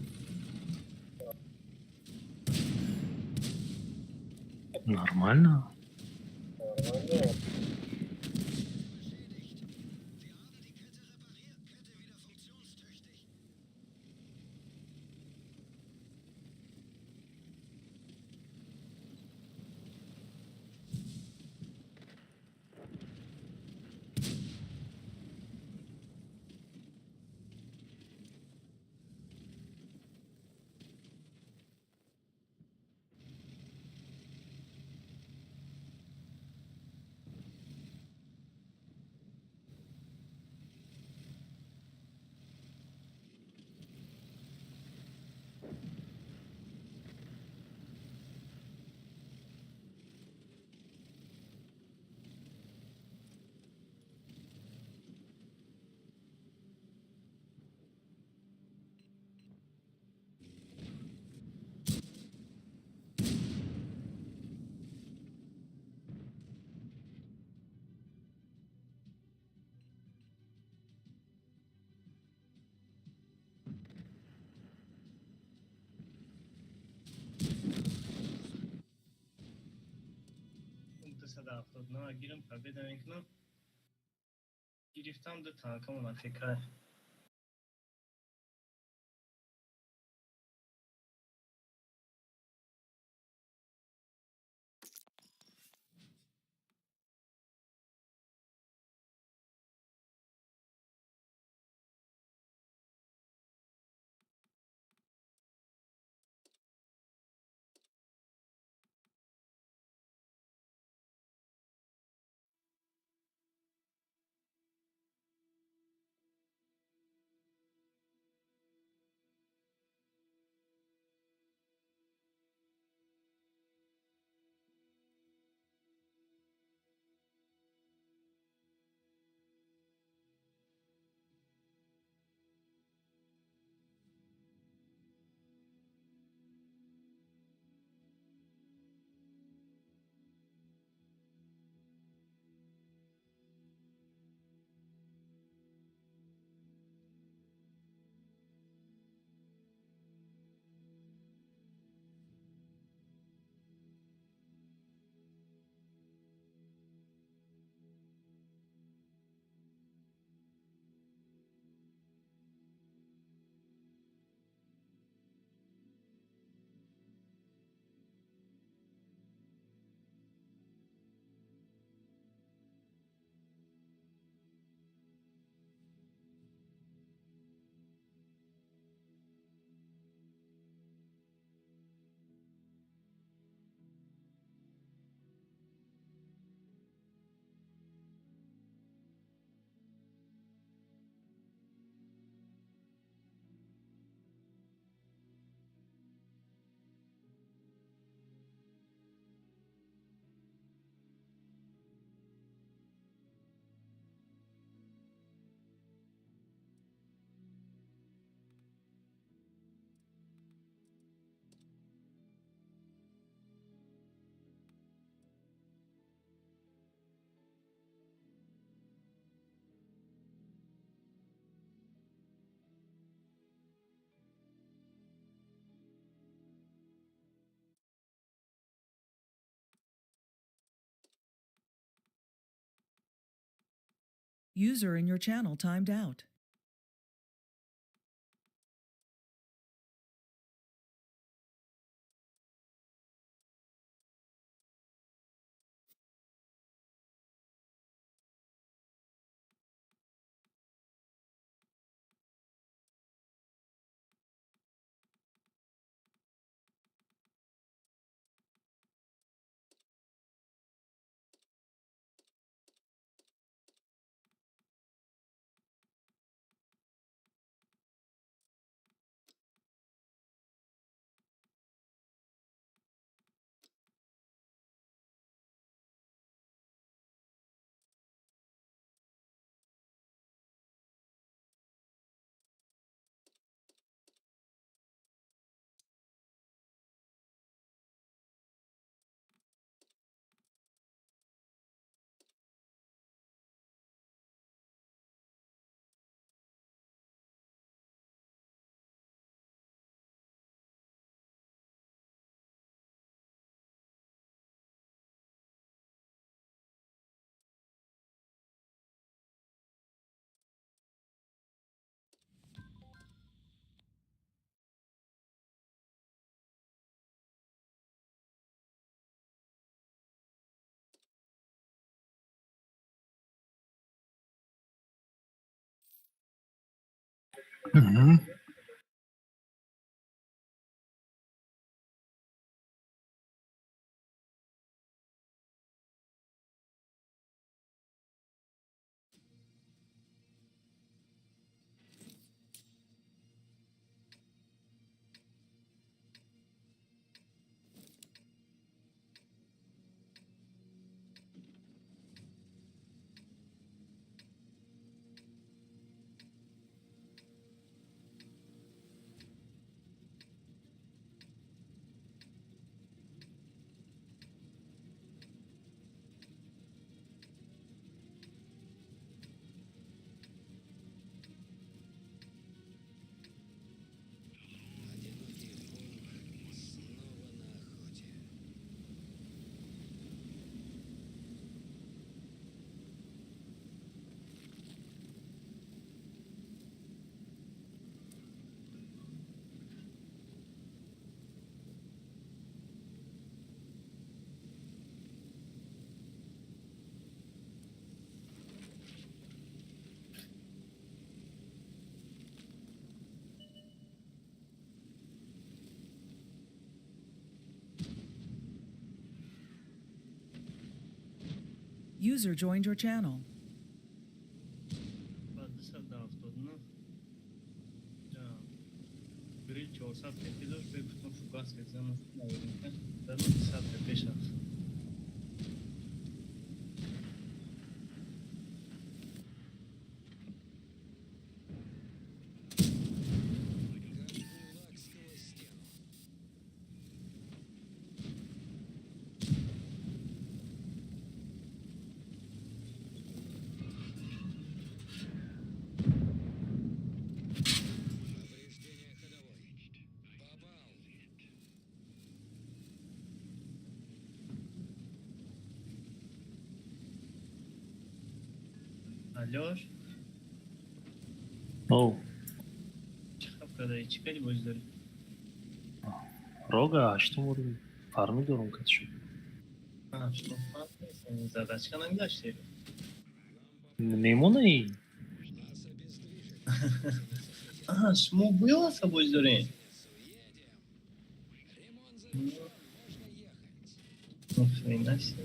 Нормально. 279 гирам, победа мекунам. Гирифтам ду танкамон АФК. User in your channel timed out. Угу. User joined your channel. Баъд 279 грил 400 пепи дошт, бегуфтам фугас мезанам, наверняка. 200 пепи шафт. Как кулак сквозь стену. Повреждение ходовой. Попал. Алёш, Оу, чӣ хаб кардаи? Чӣ кади бозӣ дорӣ? Рога ҳаштум фарми дорум катшо. А, шумо фарқ нест, задачка нагузаштед. Мемонаи? Нас обездвижили. А, шумо Буеласа бозӣ доред? Едем. Ремонт завершен. Можно ехать. Ни хрена себе.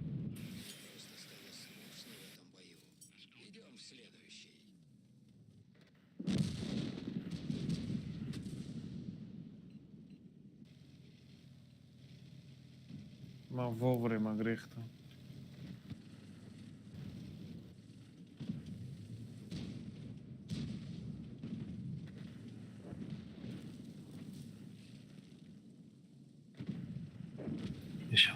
Просто стало скучно в этом бою. Идем в следующий. Ман вовремя грехтам. Ишо.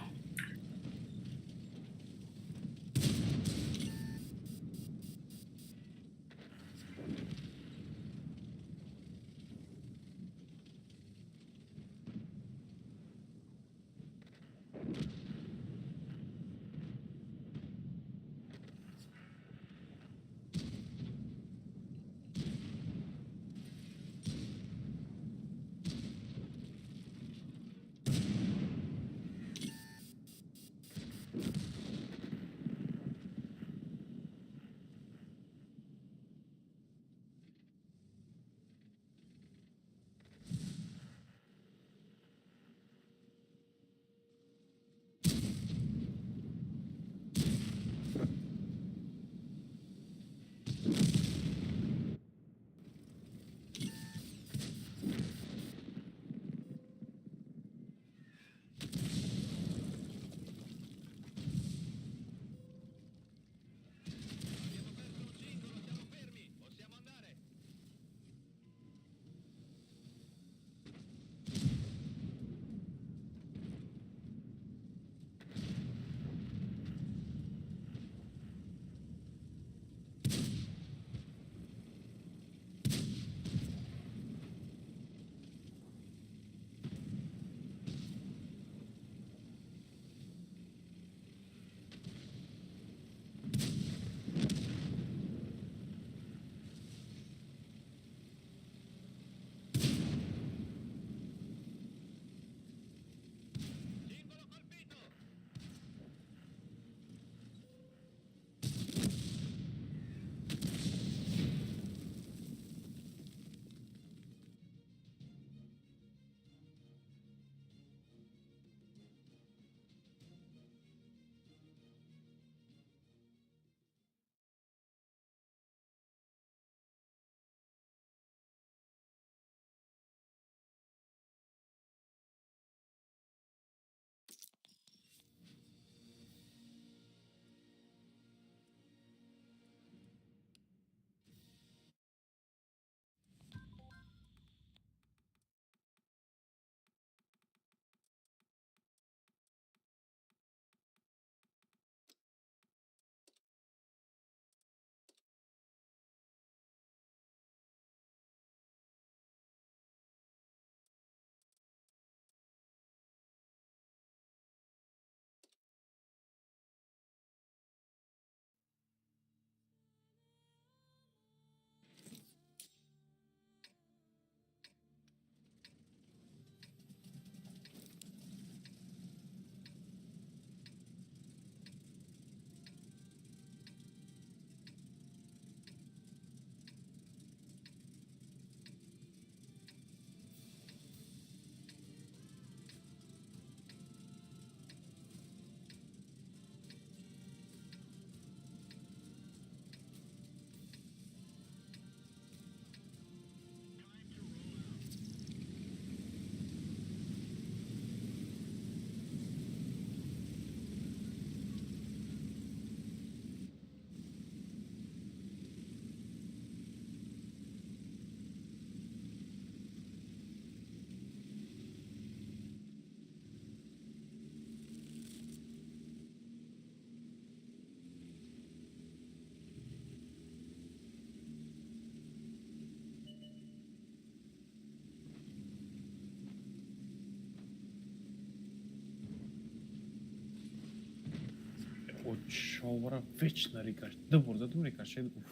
Шовара вечно рикош. Ду бор задум, рикошет гуфт.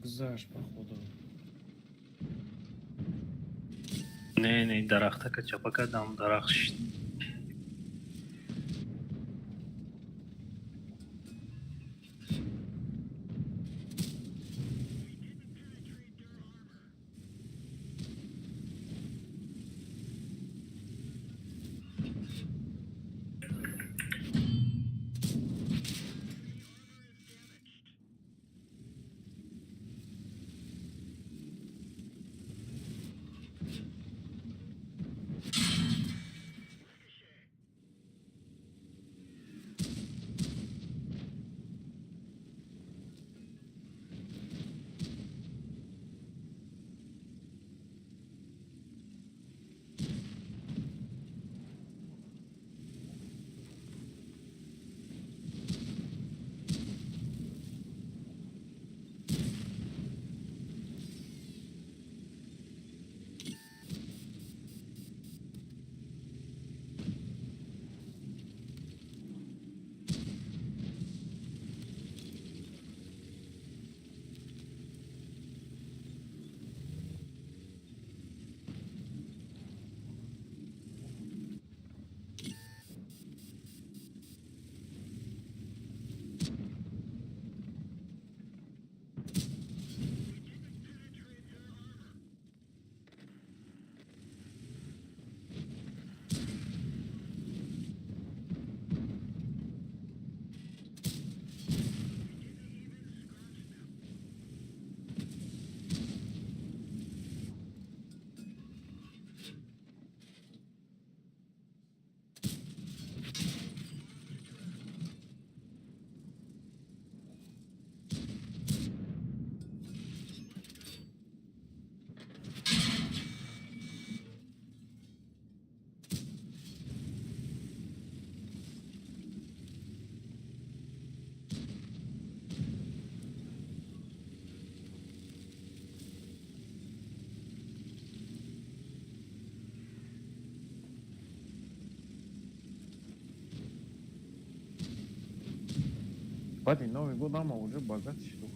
Гузашт, походу. Не, не, дарахтака чапа кардам, дарахт шид. Баъди Нови год, ама уже богат шуд.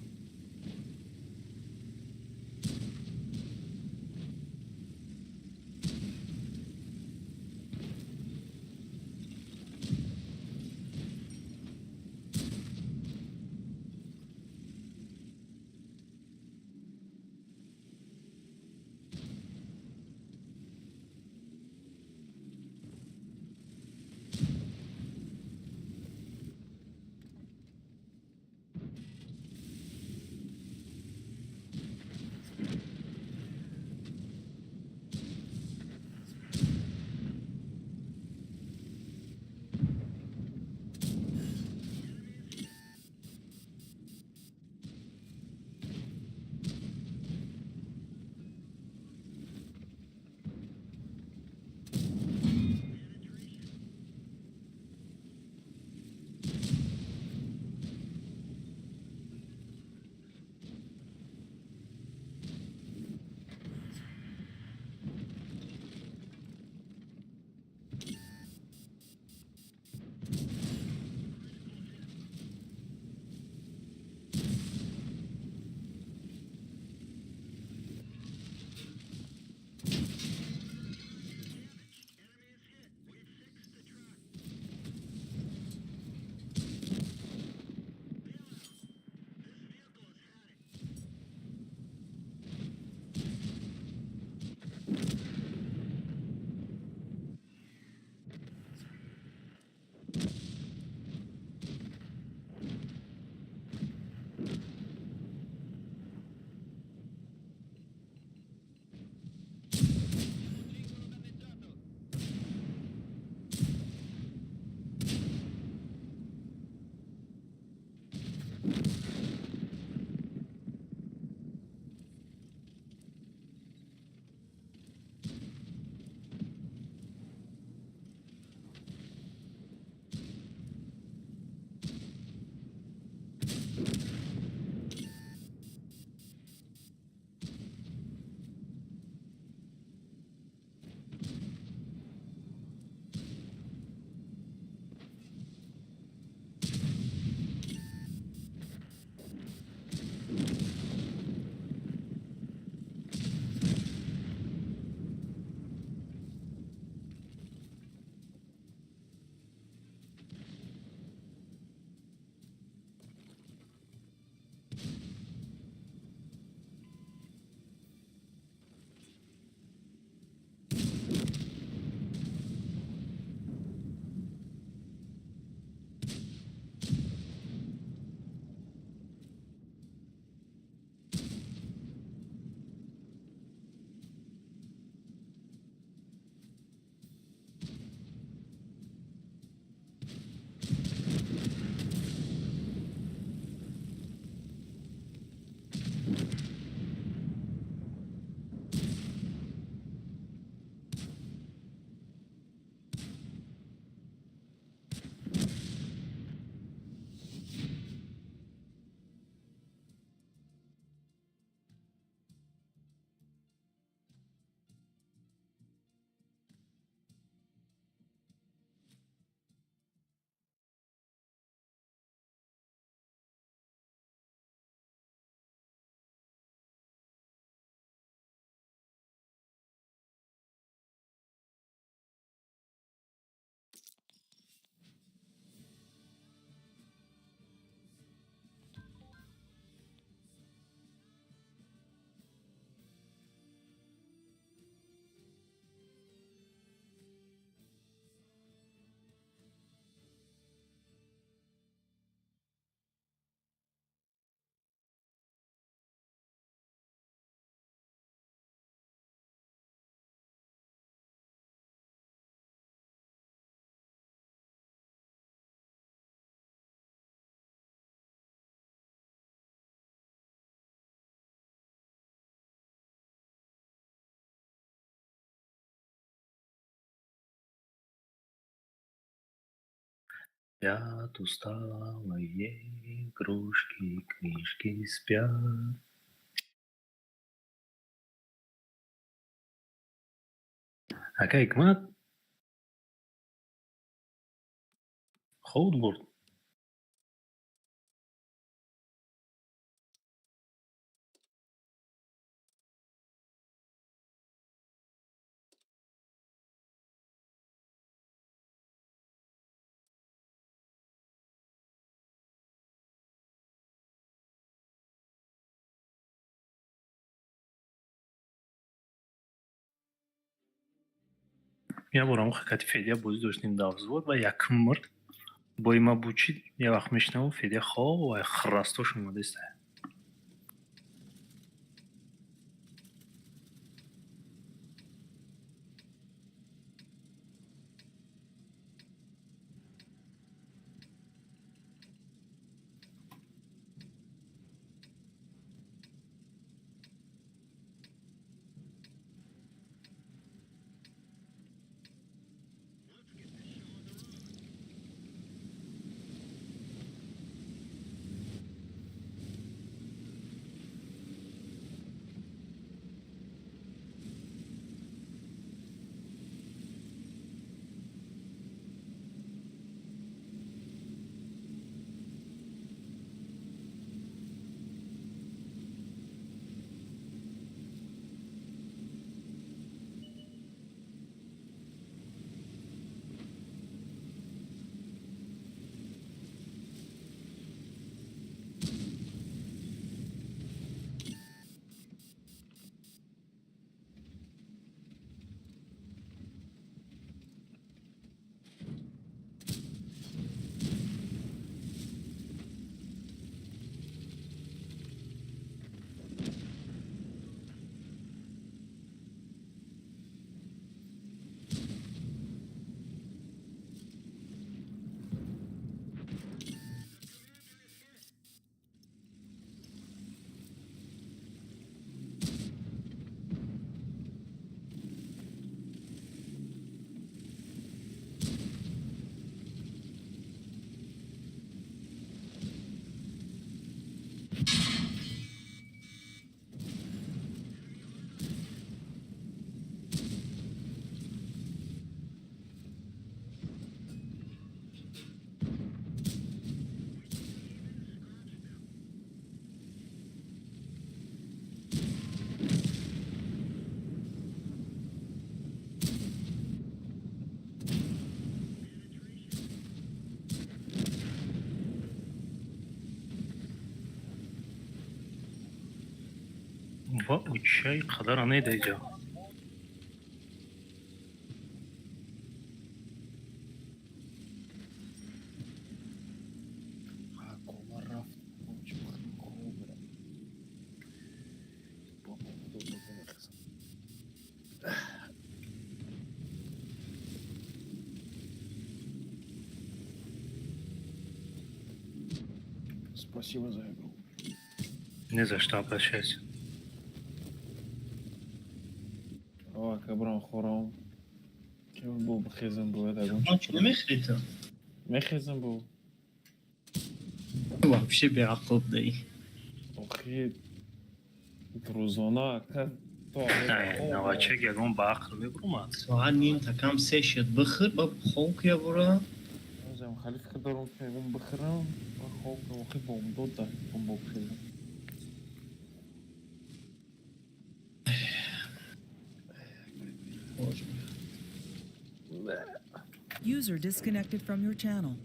Спят усталые игрушки, книжки спят. Ака Ҳикмат, хобут бурд? Як бор ҳамон хакати Федя бозӣ доштем дар взвод ва якум мурд. Бои ма бучид, як вақт мешунавам, Федя хоб ва храстош омадаиста. Ва учай қадара недаиҷа. Кома рафт. Чӣ хоб рафт. Бобо, мехезам. Спасибо за игру. Не за что, обращайся. Ака брам хӯрам. Ки бо бихезам бояд ягон. Ма чӣ намехӯрӣ ту? Мехезам бо. Вообще беақл будаӣ. Охи, рӯзона ака то Навачак ягон ба ақл мебурмад. Соат ним та кам се шуд, бихӯр, ба хоб кия бура. Озам хали фикр дорам, ки ягон бихӯрам ва хоб кунам. Охи, бомдод да бо бихезам. User disconnected from your channel.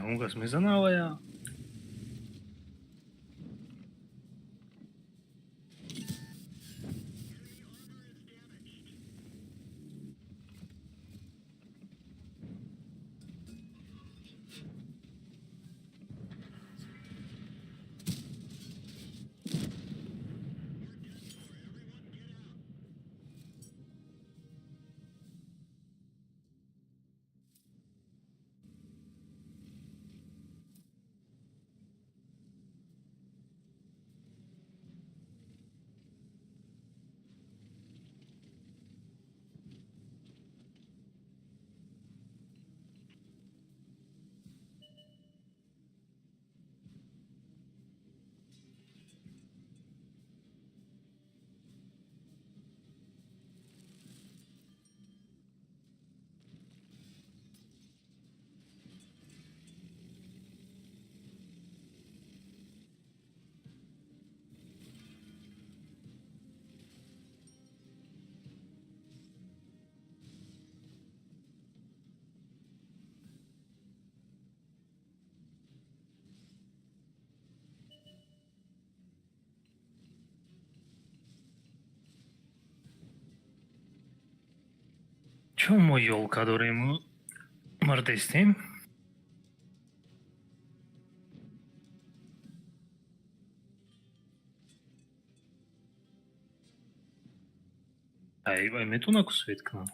Ягон кас мезана авая? Чун мо ёлка дорему мурдестем? Ай, вай метавона ку свет кунам?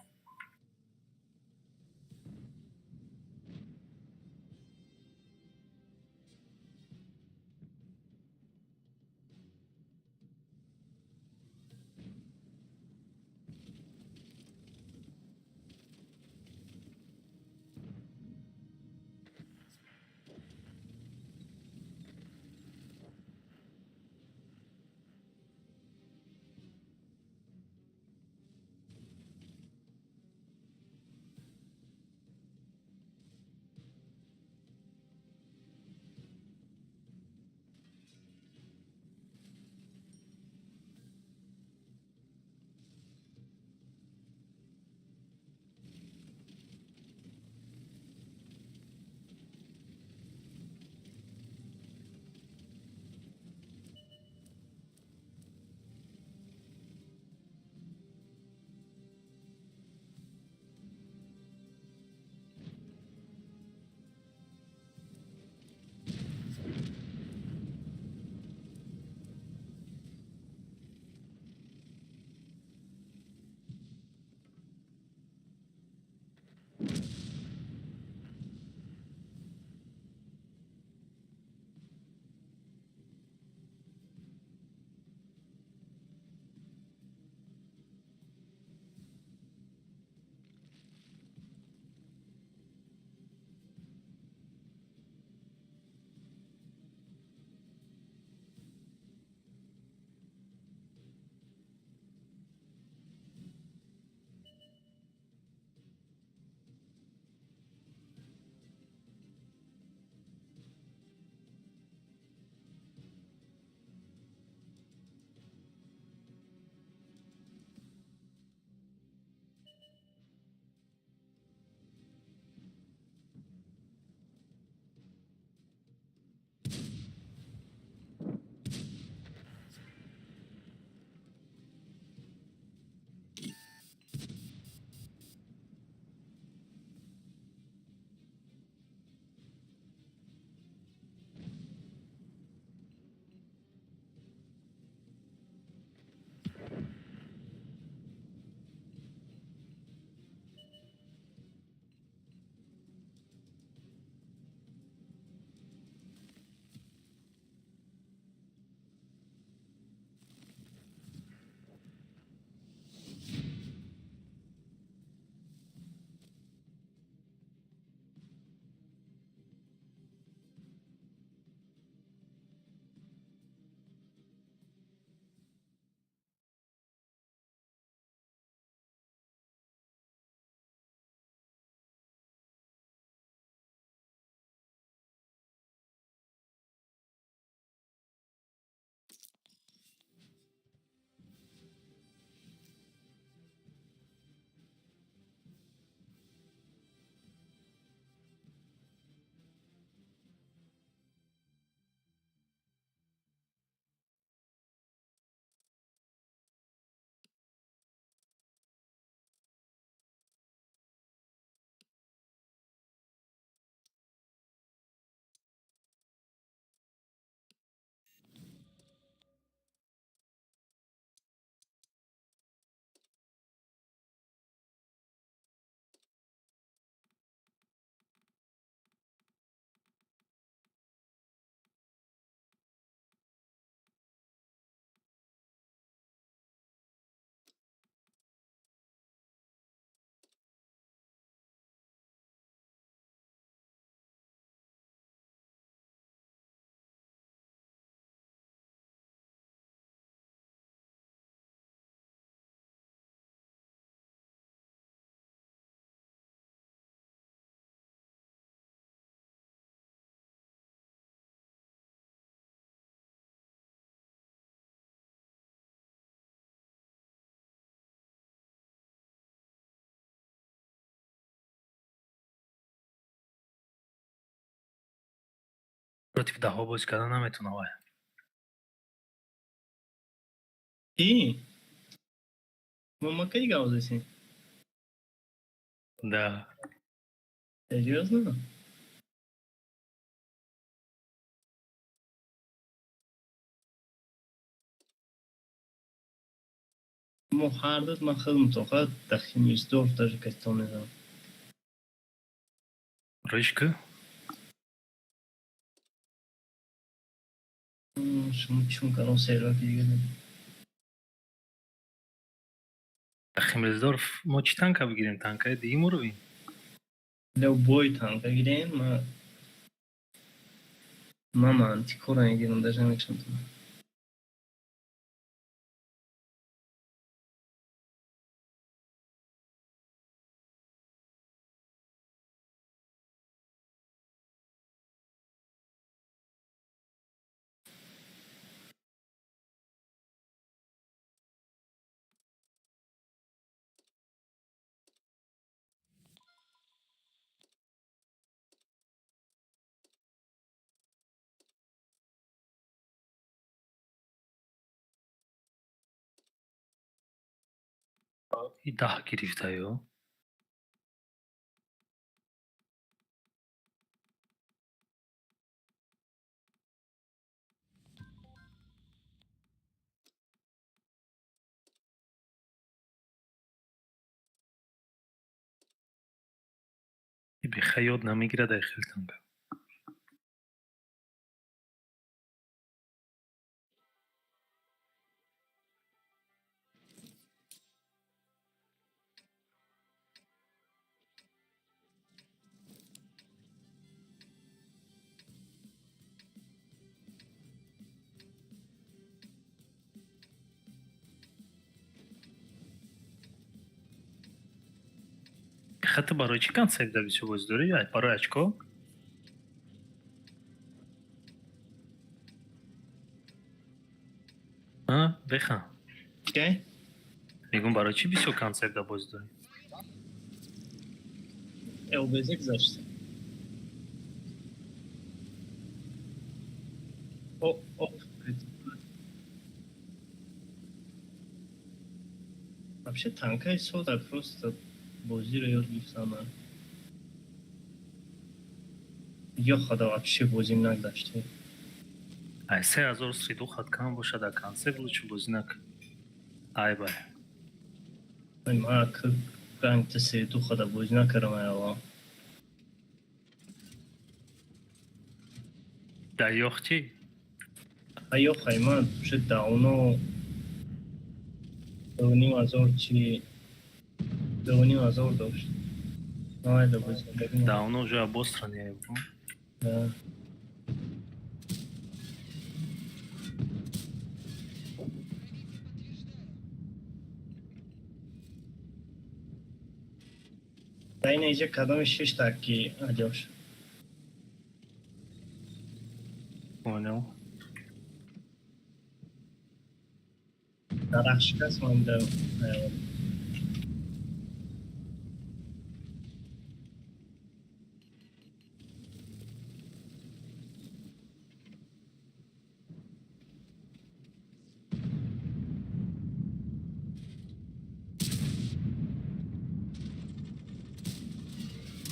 Против даҳҳо бозӣ кардан наметавона вай. Ки? Мо кай гавзесем? Да. Серьёзно? Мо ҳар дуд ман худам тоқа дар Химмельсдорф даже кастон мезанам. Рӯиш ку? Шумо чун кадом серваки дига доред? Дар Химмельсдорф мо чӣ танка бигирем? Танкаи дигим уровень? Любой танка гирем, ман мантикора мегирам, даже намекашам. И даҳ гирифта ё? И беха ёд намегирад ай хел танка. Хатто барои чӣ концепт да бисёр бозӣ дорӣ? Ай барои очко? А, беха. Кай? Мегӯм, барои чӣ бисёр концепт да бозӣ дорӣ? ЛБЗ гузашта. О, о, вообще танкаи сода, просто бозиро ёд гирифтам ман. Ё худо, вообще бозим нагзаште. Ай 3032 хат кам бошад, дар концепт лучше бозӣ накун. Ай бай. Ман ранг 32 хада бозӣ накардам ай. Дар ёх чӣ? Ай ёх, ай ман шуд давно 2500, чи 2500 дошт. Майда бозӣ. Давно уже обостран. Да. Да, ина иҷа кадоми шишта ки алёш. Понял. Дарахт шикаст, ман да.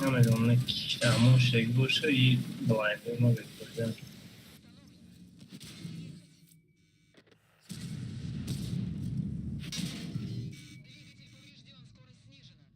Намедонам, не ки ҳамон шек боша и блайндои ма бекорда. Двигатель поврежден, скорость снижена.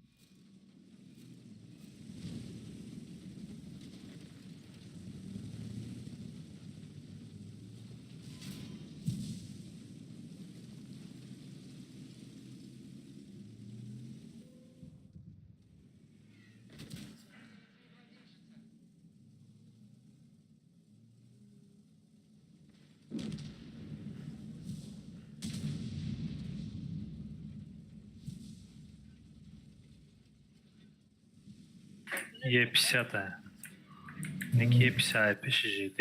Е50. Неки Е50 пеши ЖД.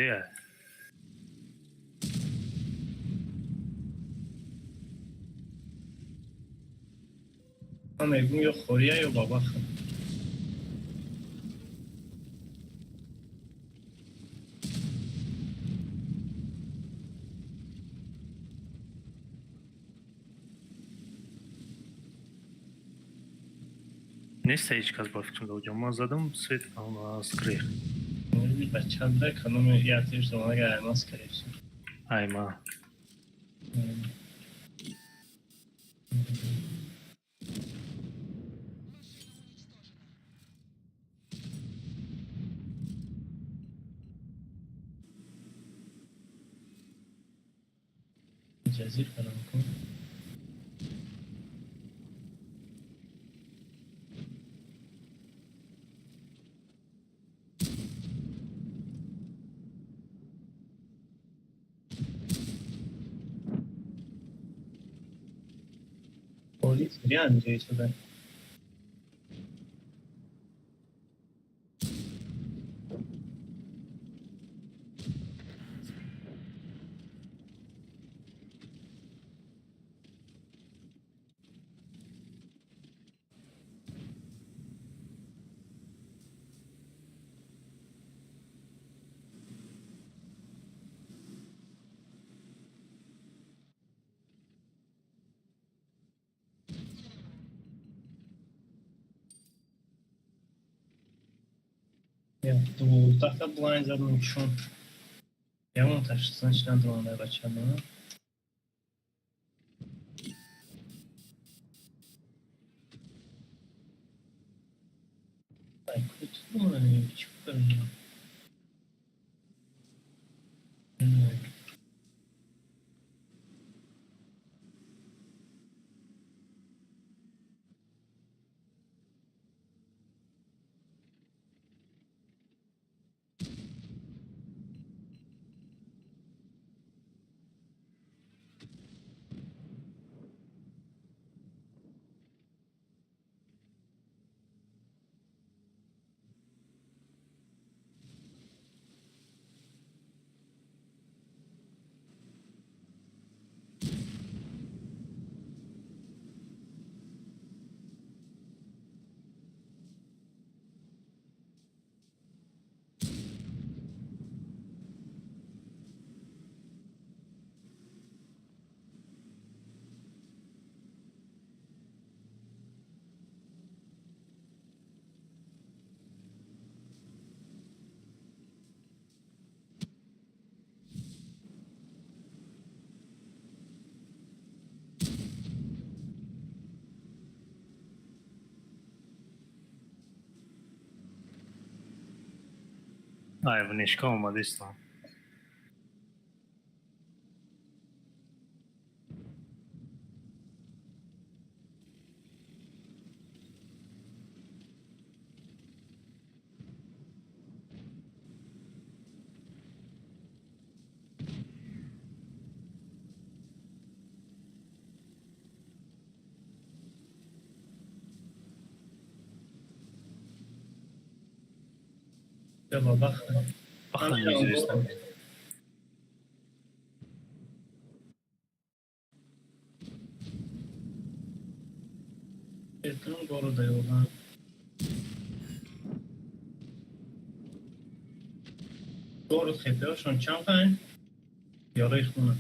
Ман мегӯм, ё хория, ё бабаха. Нест ҳеҷ кас ба фикрам даоҷа. Ман задам свет скрих. Бача да каноми ятиш домага аймас каревси. Айма. Ҷазир фарам кун. Полис реально сюда. Дувоздаҳта блайн задам чун ягонташ санч надорам бача да. Ай, чӣ кунам? Ай, внешка омадистам. Баха неизвестно. Города ёлдан. Город хепёшон чанд қайн? Ёраи хона.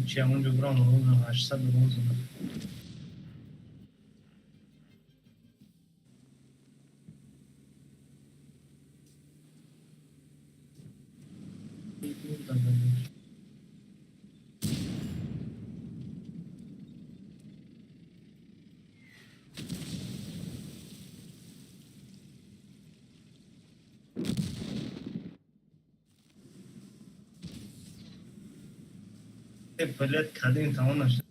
Чи ҳамонҷо бурам урон 800 урон задам. Блядь, кадин тамом нашуд.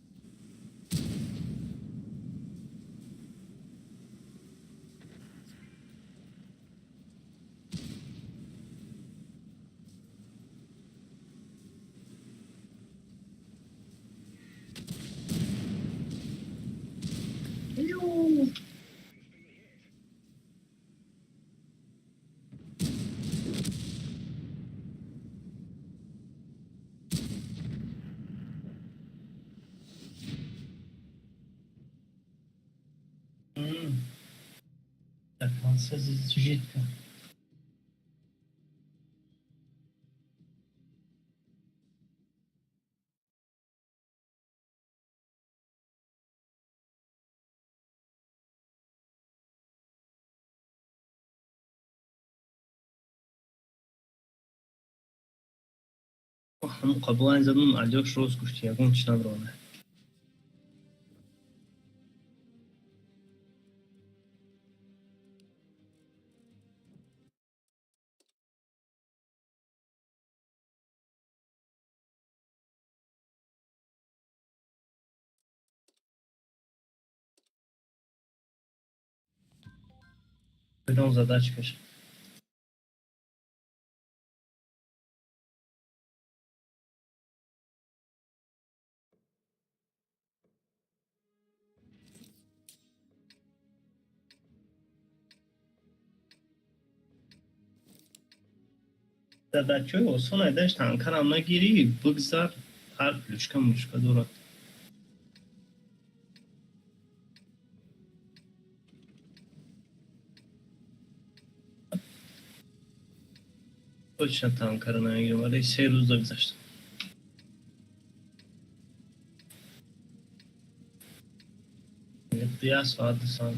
Жидко. Ҳамун қаблан задам алёш рост гуфт, ягон чиз надорад. Кадом задачкаш? Задачаи осон айдаш танкарам нагирӣ, бигзар, ҳар плюшка мушка дорад. Точно танкара намегирам, вале се рӯза гузаштам. Як соат, 2 соат.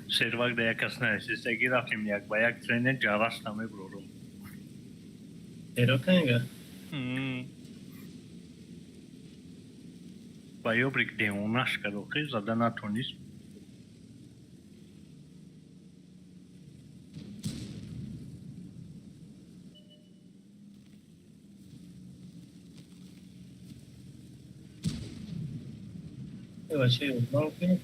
Сервак да як кас наесистаги рафтем як ба як тренер ҷараш намебурорум. Эро канга? Ба ёбрик девонаш кард, охир зада натонист. Бачаи ёрдам кунед.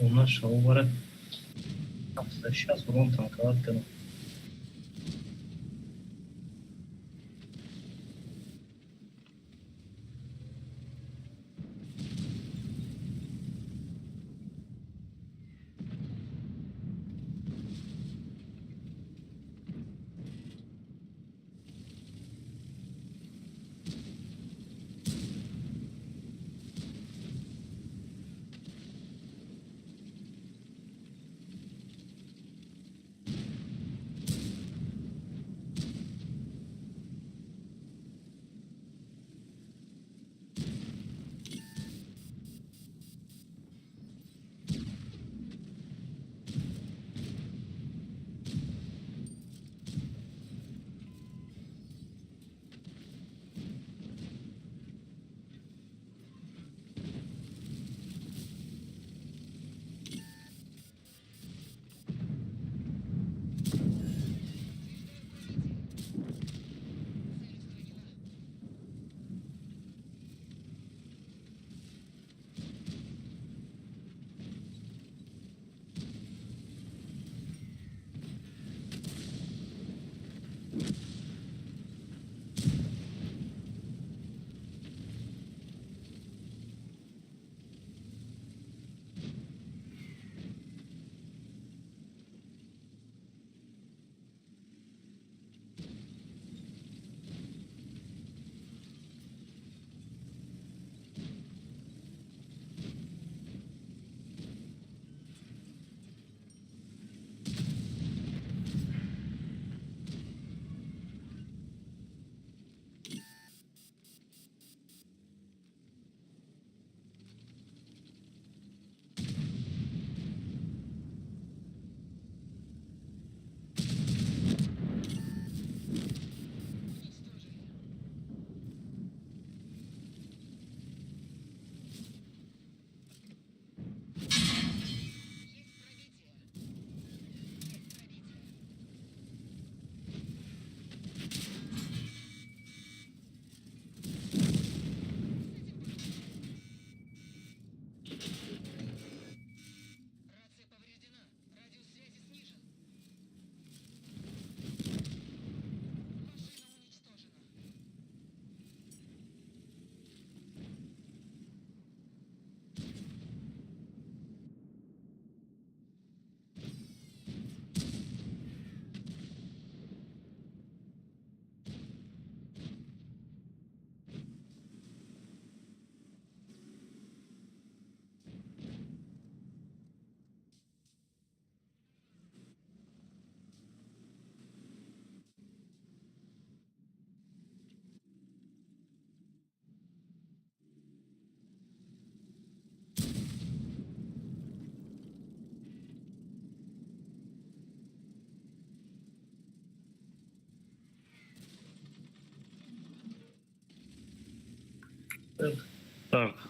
Нашего барад 760 урон танковать кардам. Сарх.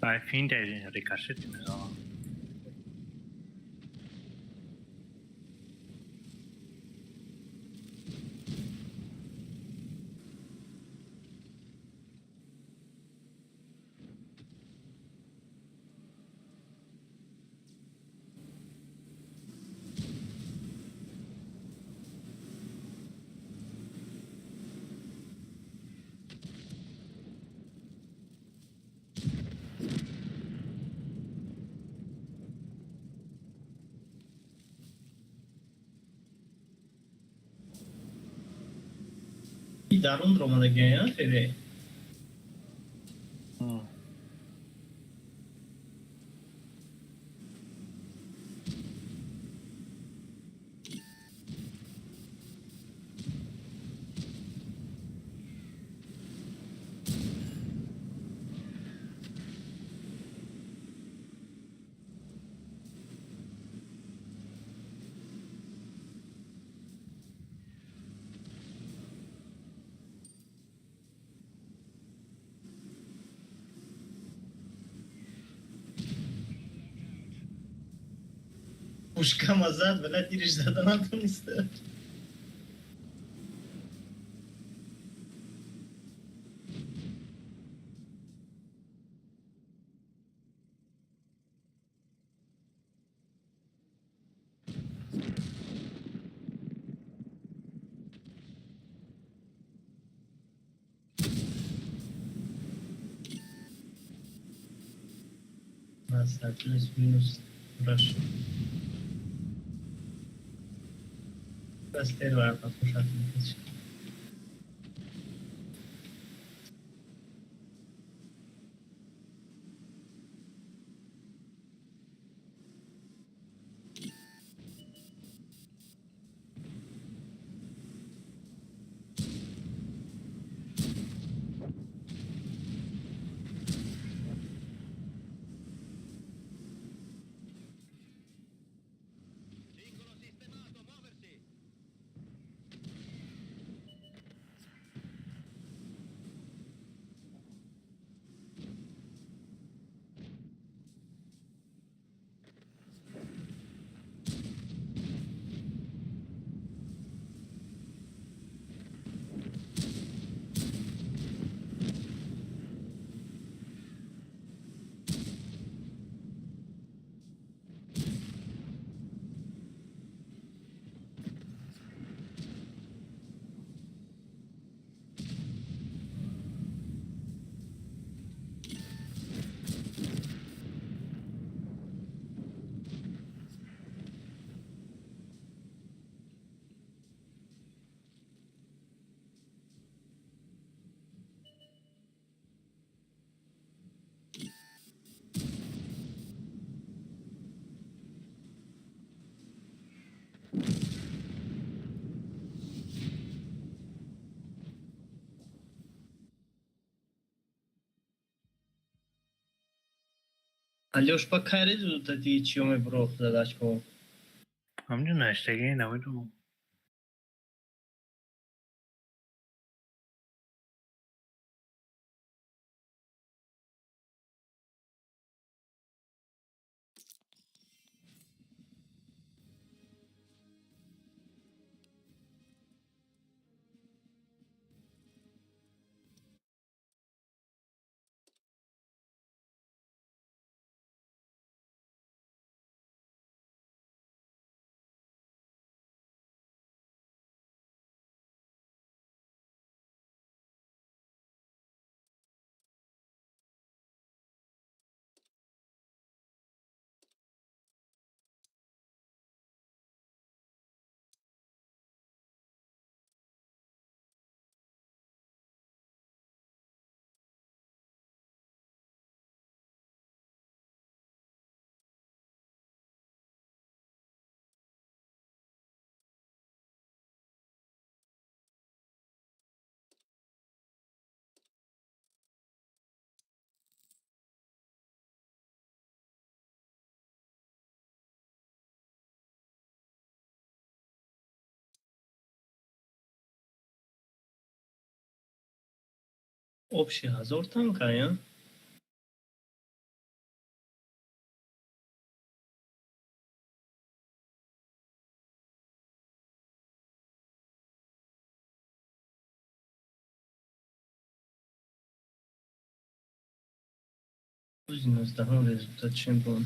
Ай финта рикошет мезанам. Дарун ромадагия феде. Пушкама зад, вале тириш зада натониста. Плюс минус раш. Стерва послушать. Алёш, па кай результати чиё мебурох задачко? Ҳамҷо наштагӣ намедонам. Общий 1000 танка, я? Рӯзи 19-ум результат чемпион.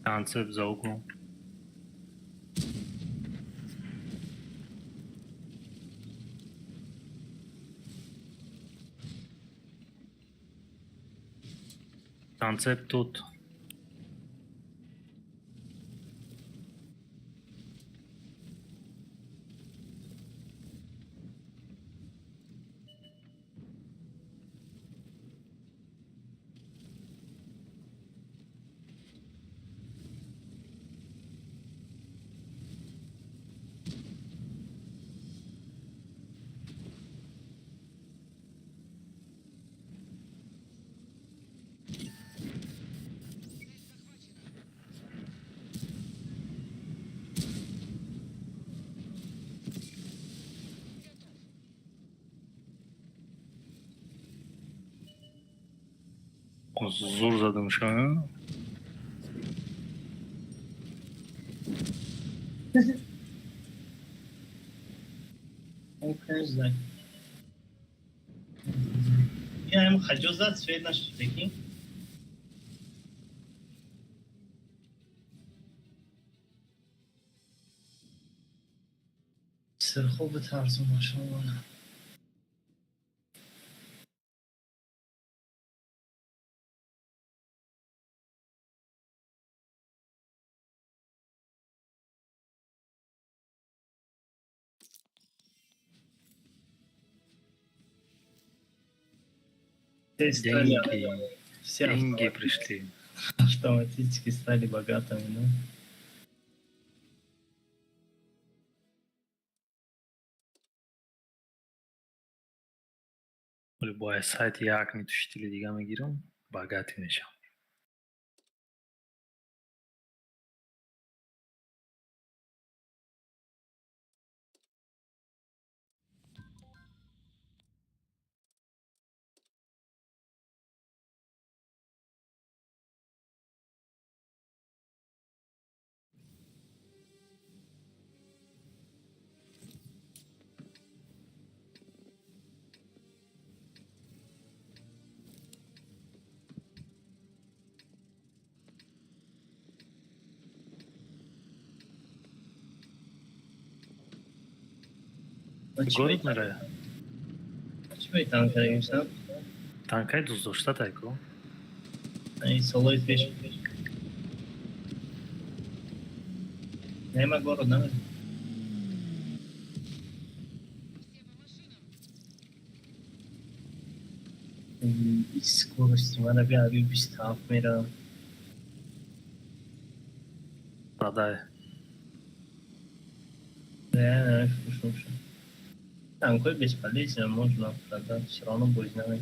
Танцеп за углом. Танцеп тут. Зур задамша. Окей, Я им хочу за цвет наш, прикинь. Сирхо битарсум, машаллах. Деньги. Все Деньги пришли. Автоматически стали богатыми, да? Любой сайт як метушители дига мегирам, богатый мешам. Город мерая. Чӣ танка гирифтам? Танкаи дӯстдошта тайко. Ай солои пеш. Нема город намедонам. Скорости мана бия 27 мерам. Продай. Не, не, Танкой бесполезно, можно продать, все равно будет знать.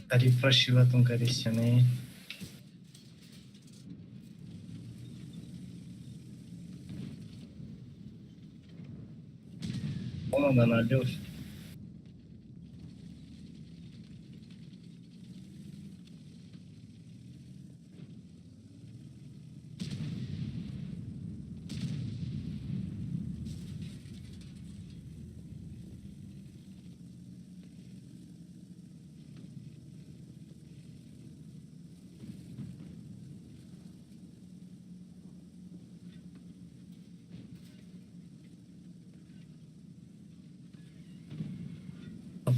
Қариб прошиватон кардеси, не? Омадан, Алёш.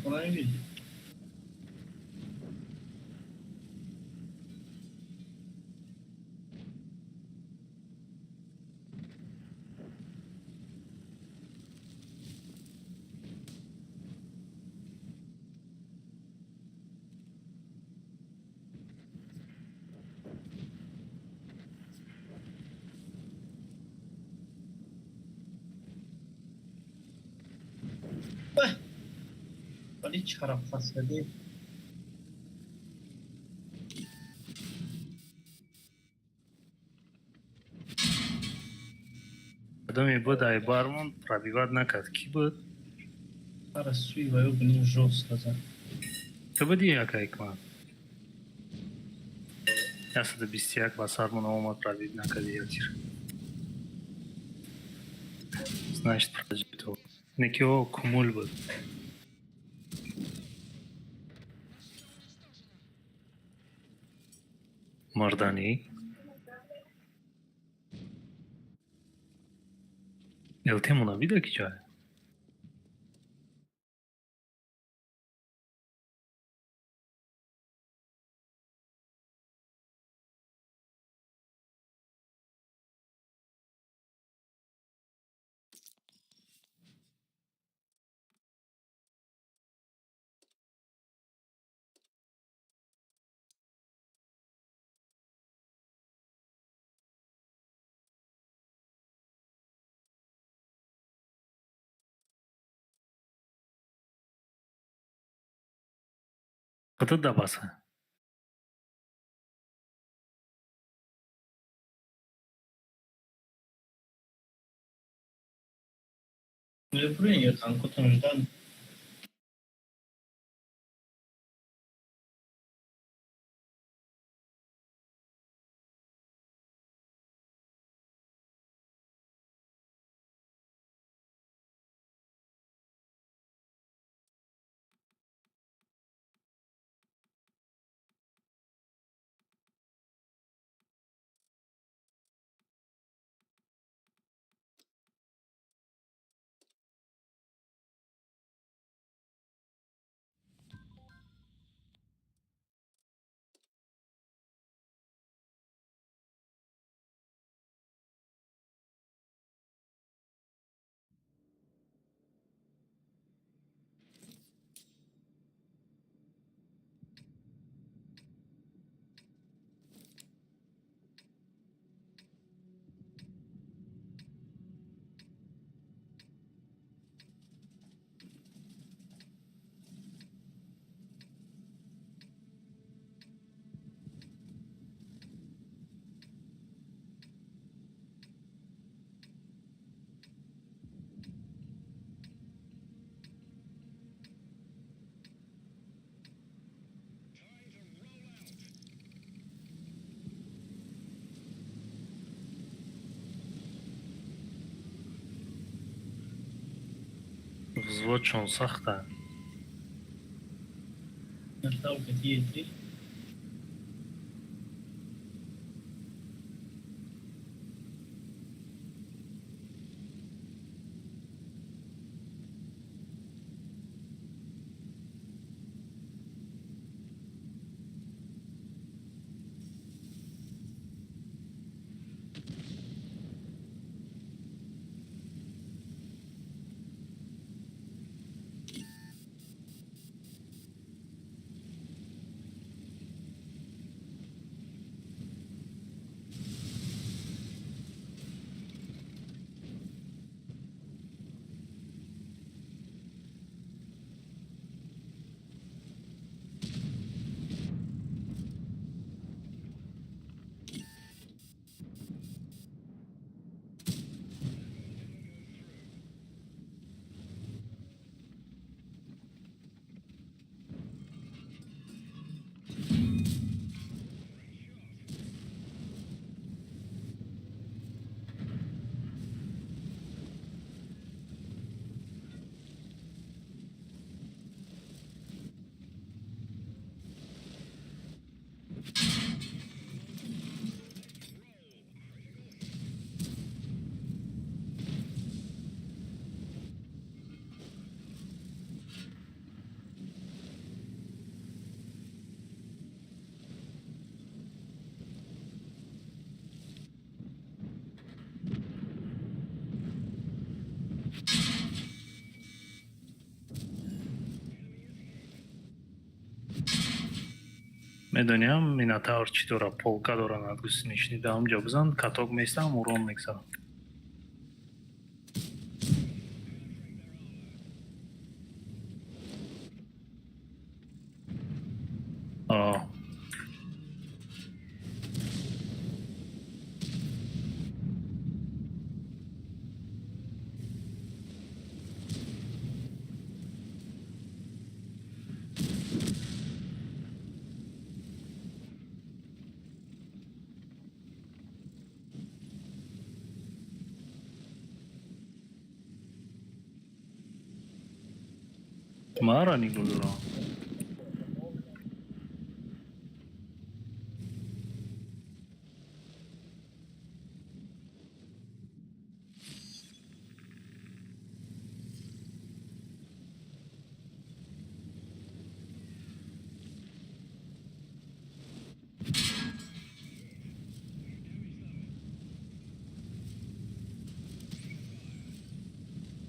Хона мебинӣ? Вали чарафасади. Кадоме буд ай бармон пробивать накард. Кӣ буд? Ара суи ва ё биним жёстко зад. Ту будӣ, ака Ҳикмат? 121 ба сармон омад, пробить накарди я тир. Значит, прожито. Неки о кумул буд. Марданӣ. Элтемона вида ки ҷое? Худат дабаса. Мебурен ё танкотон ждан. Взводшон сахта. Наталка тие три. Медоням, Минотавр чӣ дора, полка дора надгусинишни, да ҳамҷо бизан, каток местам, урон мегзарам. А. Маро нигоҳ дорам.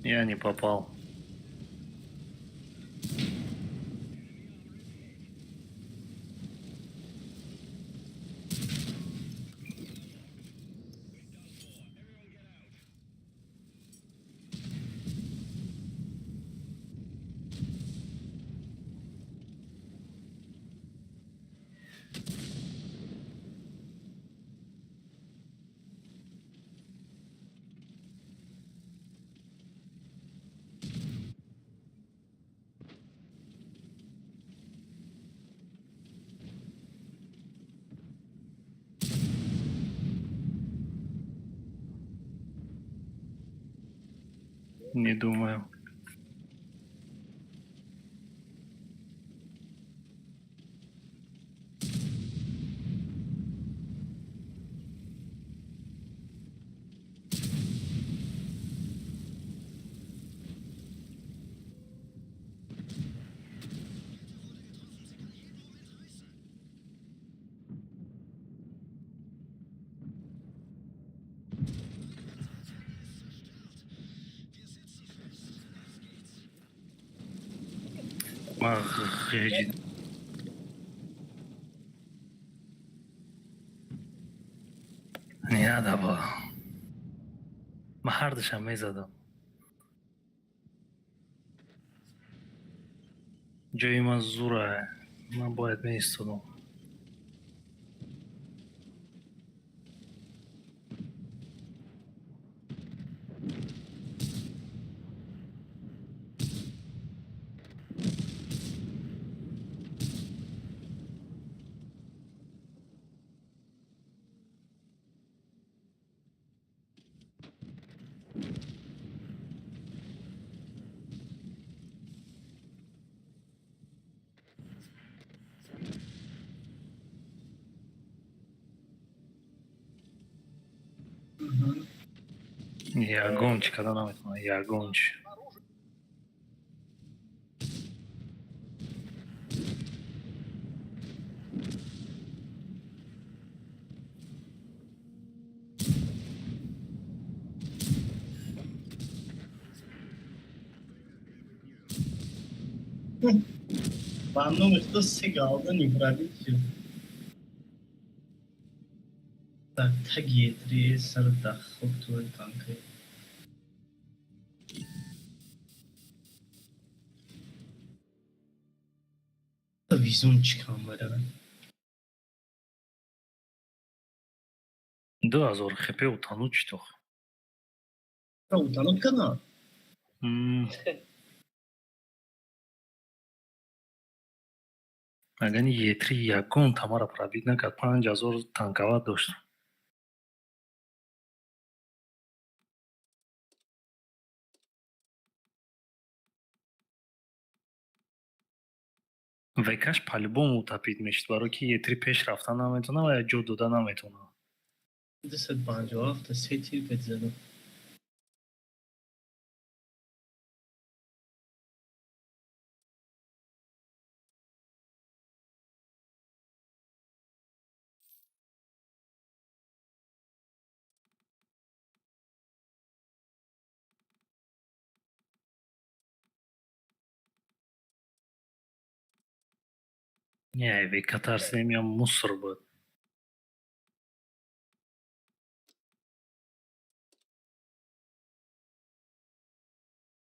Я не попал. Не думаю. Не надо было. Ман ҳардушам мезадам. Ҷои ман зура. Ман бояд меистодам. Ягон чӣ карда наметавонам, ягон чӣ. Ба номи худо се галда нефрабит шуд. Так, таги три сар да хоб туи танкай. Визун чӣ кам баравад? 2000 хп утонуть чӣ тох? Утонуть кана? Агани Е3 ягон тамара пробить накард, 5000 танковат дошт. ВКш по-любому утопить мешид, барои ки Е3 пеш рафта наметавона ва ҷо дода наметавона. 257 се тир кати задам. Не, ВК тарсидем, я мусор буд.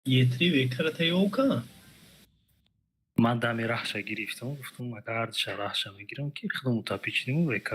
Е3 ВК-ра тайёр? Ман дами раҳша гирифтам, гуфтам, агар ҳардиша раҳша мегирам, ки худам утапичидиму ВК.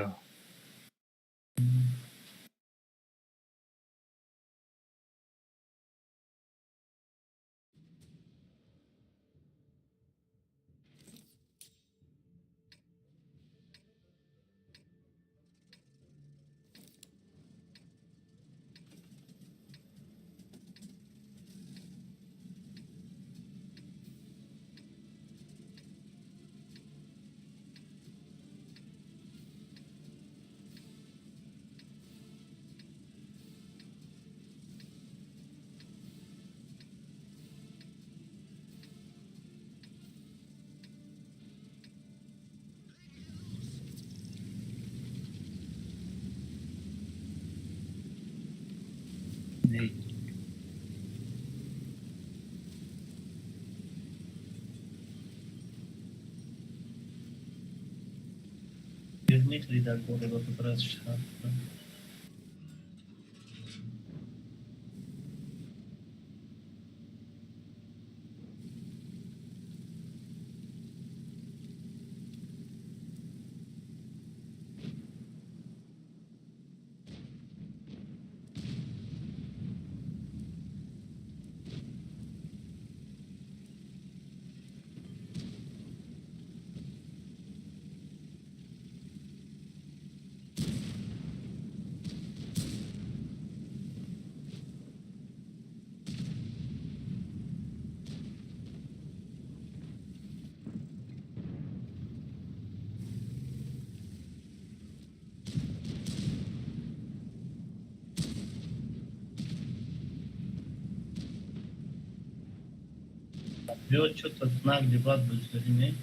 Не. Мехри дар города тут раз шаҳр. Биё, чё-то нагли бад буздари, не?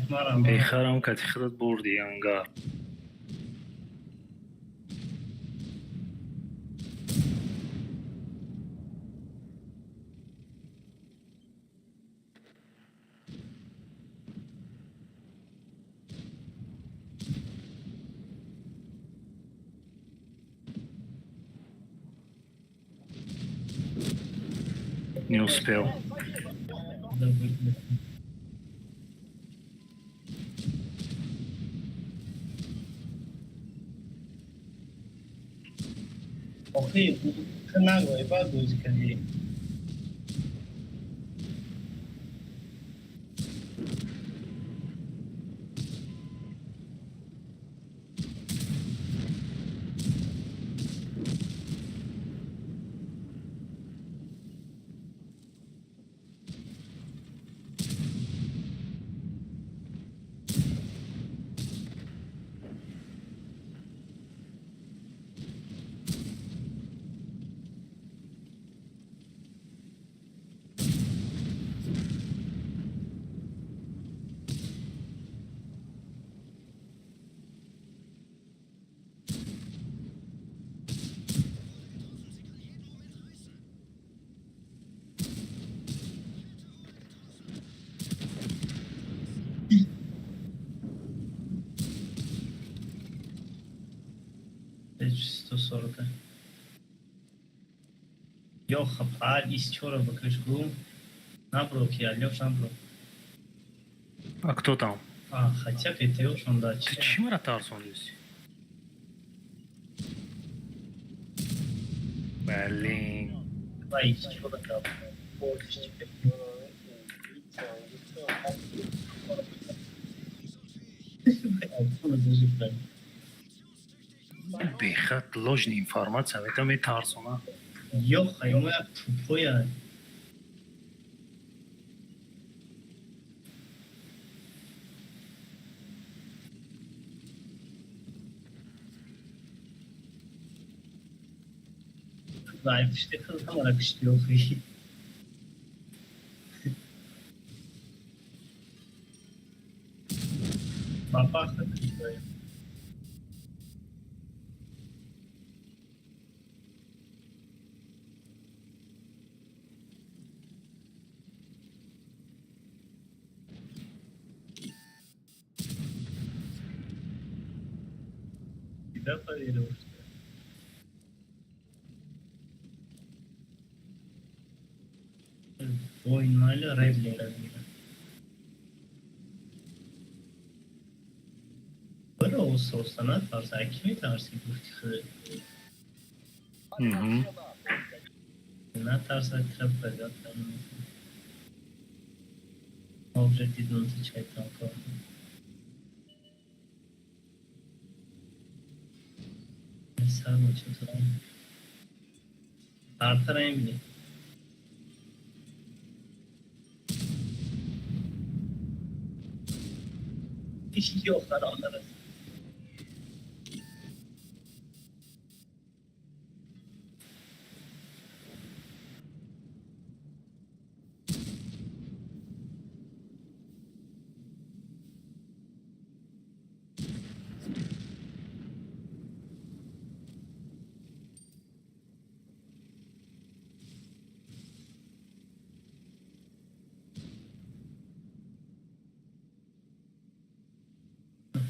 Марам. Бехарам кати худат бурди ангар. Не успел. Да, будет. Охи, нагло, бад бозӣ кардӣ. 140. Йоха, пар из чора бакашку. Наброк я, Лёш, наброк. А кто там? А, хотя ПТО да. Ты чим тарсондиси? Блин. Да, из чора да. Бехад ложная информация, это метарсона. Ёх, имо як тупоя. Лайф штиха ҳамара кишти охи. Папаха кишти. Всегда поверил, что Воин Маля Реблера мира. Бро усоса натарс, а ки метарси гуфти худ? Мгм. Натарса тра пайдо кардан. Ма уже дидам ту чайтон кор. Сар чатурам. Артара мебинӣ. Ёхтар ондар аст.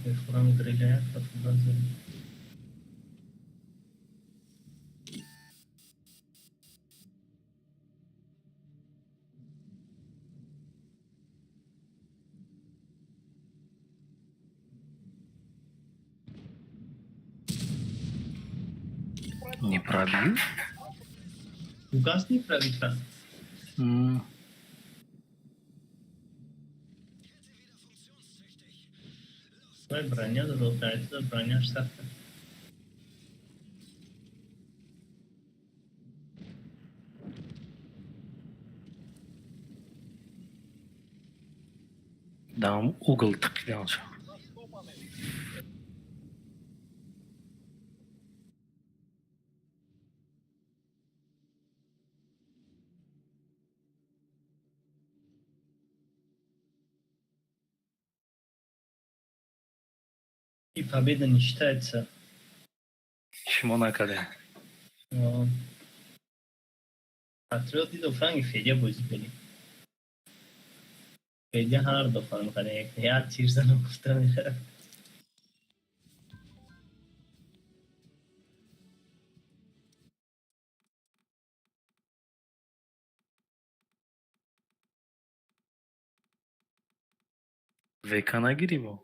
Мехӯрам гриля як дафъа базем. Не пробил? Угас не правит. М. Вай броня золотая, это броня штрафа. Дам угол тықиданша. И победа не считается. Шумо накардем. Патриот дидо франги Федя бозӣ кунӣ. Федя ҳар ду фан кане як тир зану гуфта мерафт. ВК нагирӣ бо?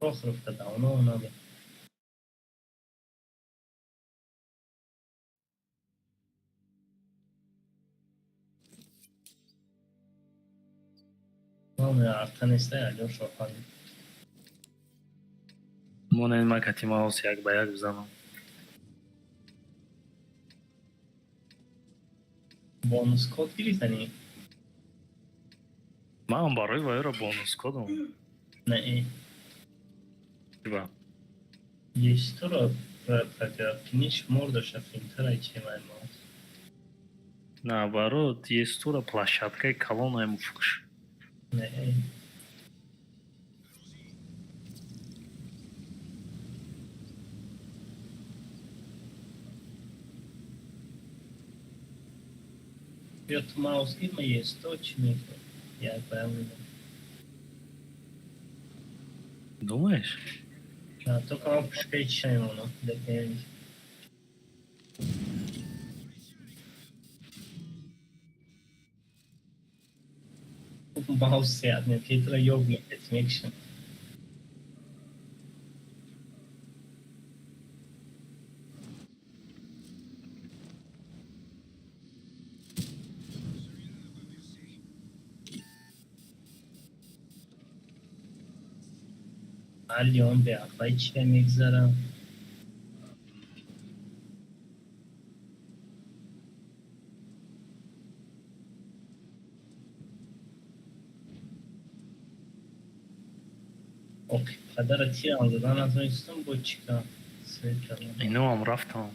Прохоровка давно надо. Главное, арта нестай, Алёша хан. Монен ма кати маус як ба як бизанам. Бонус код гирифтани? Ман барои вайро бонус кодам. Не, Ба. Есть туро пропиратниш мордаша финтара чем ай маус. Наоборот, есть тура площадкаи калонаи муфукш. Не. Ё ту маус гир, ма есть то чӣ мекунӣ? Як ба як мебинам. Думаешь? Да, только ман пушкаи чӣ мемонам? ДПМ. Маус сеат меяд, ки туро ёб мекунад, мекушам. Алион беақлай чия мегзарам. Оқи падара тирам задан натонистам, бо чӣ кардам? Свет кардам. Иноам рафтам.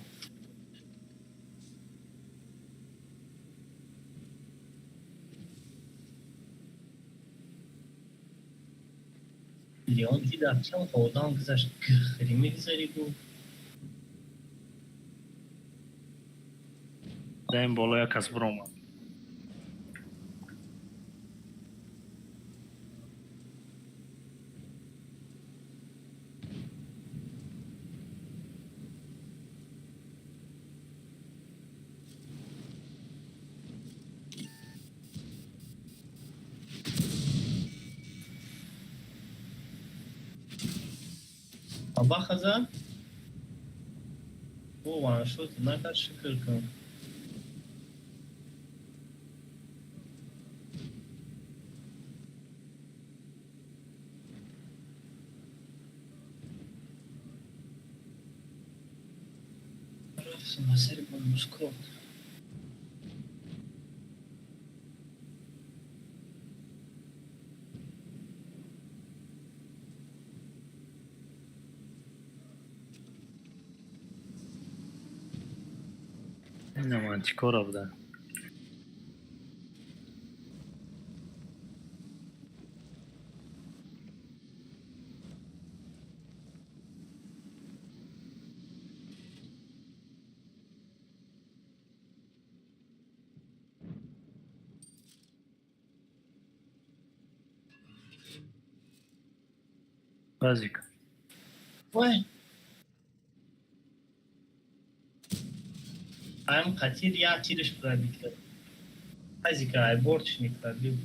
Леон дидам чанд одам гузашт, гирхирӣ мегузарӣ гуфт. Даим боло як кас биромад. Бахаза? О, ваншот накард, шукр кун. Рафтам ба сари бонускот. Ина мантикора буда. Базик. Ой. Ам қатир як тираш пробит кард. Азика ай бортшник пробил.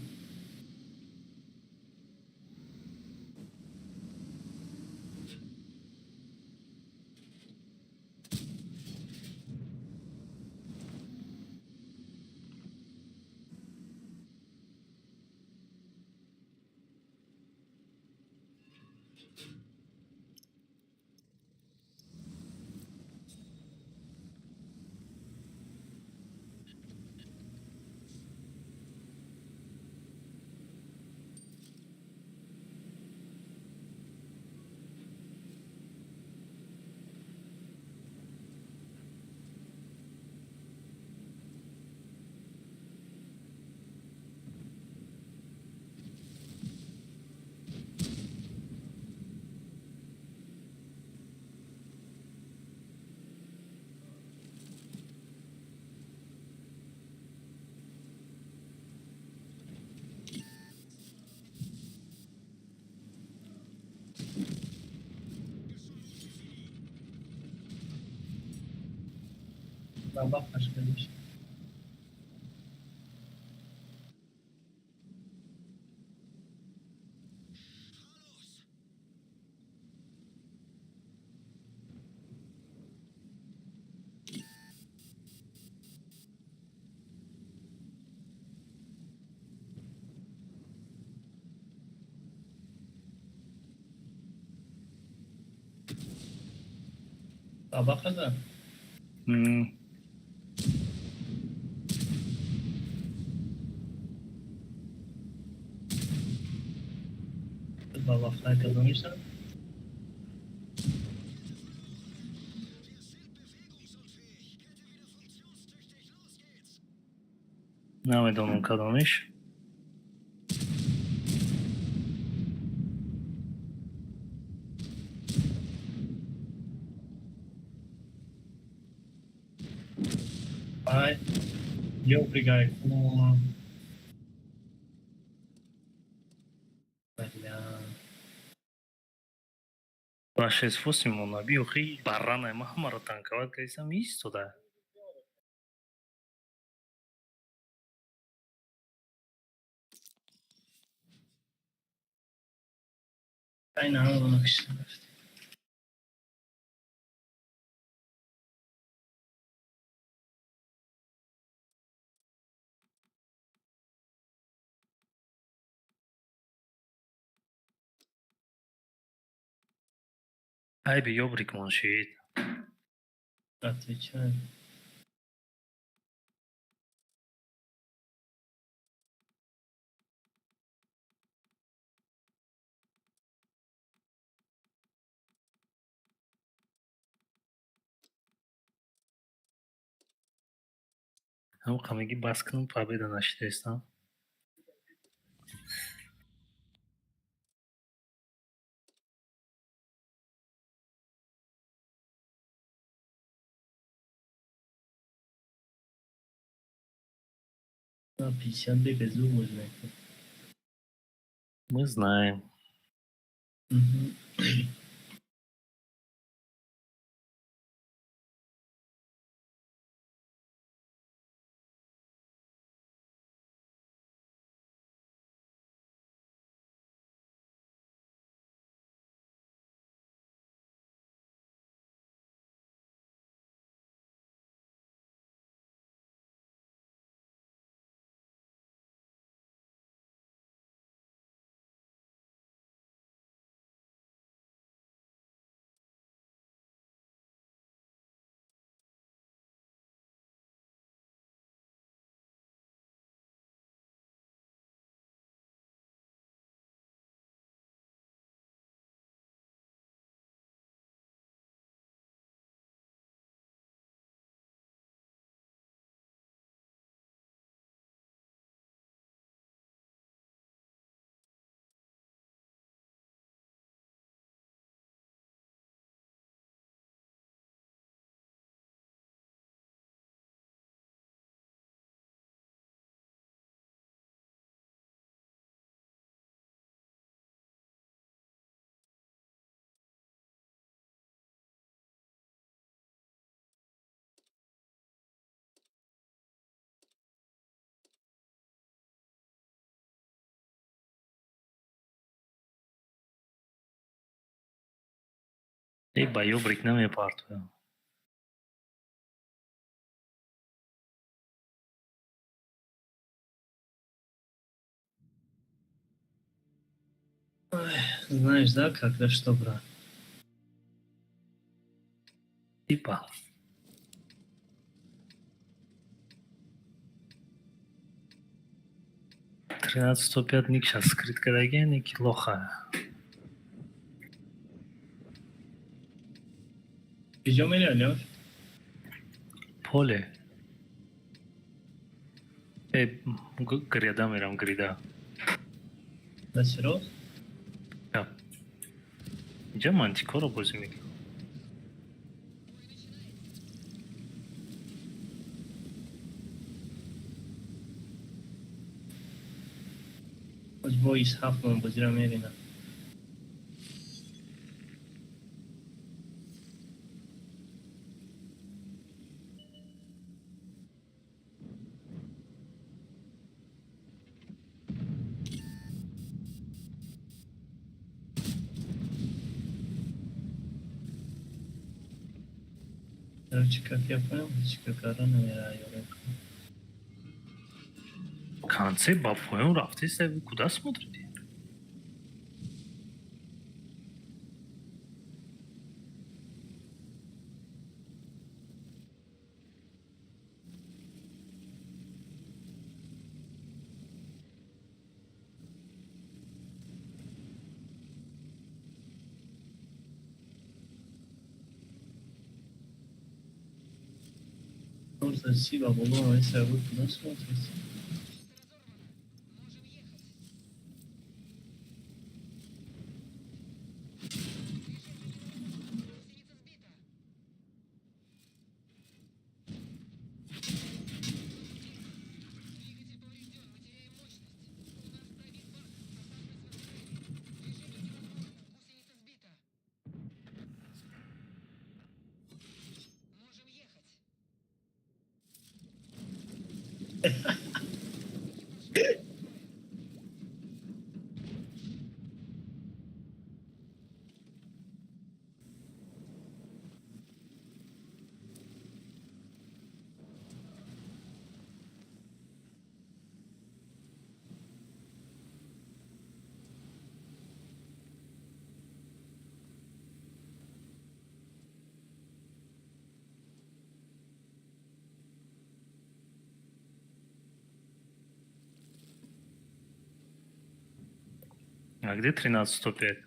Баба пашкалиш. Баба хаза. Баба кадомиша? Намедонам кадомиш. Ай, ёпригай, кума. Бля. Ба шестфосим монаби охи барранай ма ҳамаро танковат кардисам истода. Ай, намедонам кишта рафт. Айби ёбрик моншид. Отвечаю. Ҳам меги бас кунам, победа нашидаистам. На 50 бега зуб возьми. Мы знаем. Мгм. Э, ба ёбрик намепартоям. Знаешь, да, когда что, брат? Типа. 1305 ник щас скрыт кадаген, ники лоха. Киҷо мерӣ, Алёш? Поле. Э, гряда мерам, гряда. Да чиро? Инҷа мантикоро бозӣ мекунам. Хоч бо ис ҳафт ман бозиро мебинам. Короче, как я понял, ҳеҷ кара намера ёра. Конце ба поён рафтеста, вы куда смотрите? Си ба боло омадиста, вы куда смотрите? Можем ехать. Гусеница сбита. Двигатель поврежден, мы теряем мощность. У нас пробит бак, состав с разрушением. Движение невозможно, гусеница сбита. Можем ехать. А где 13.105?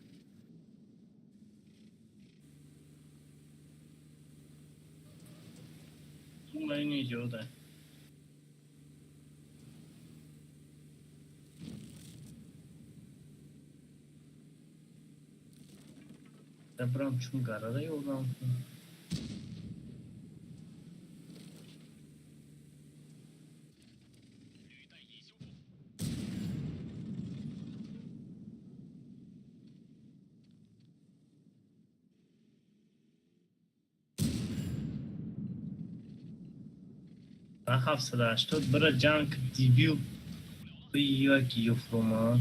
Думаю, не идет, да. Да брам чун гарада ёрдам кун. На 780 бира ҷанг дебил яки ёфрума.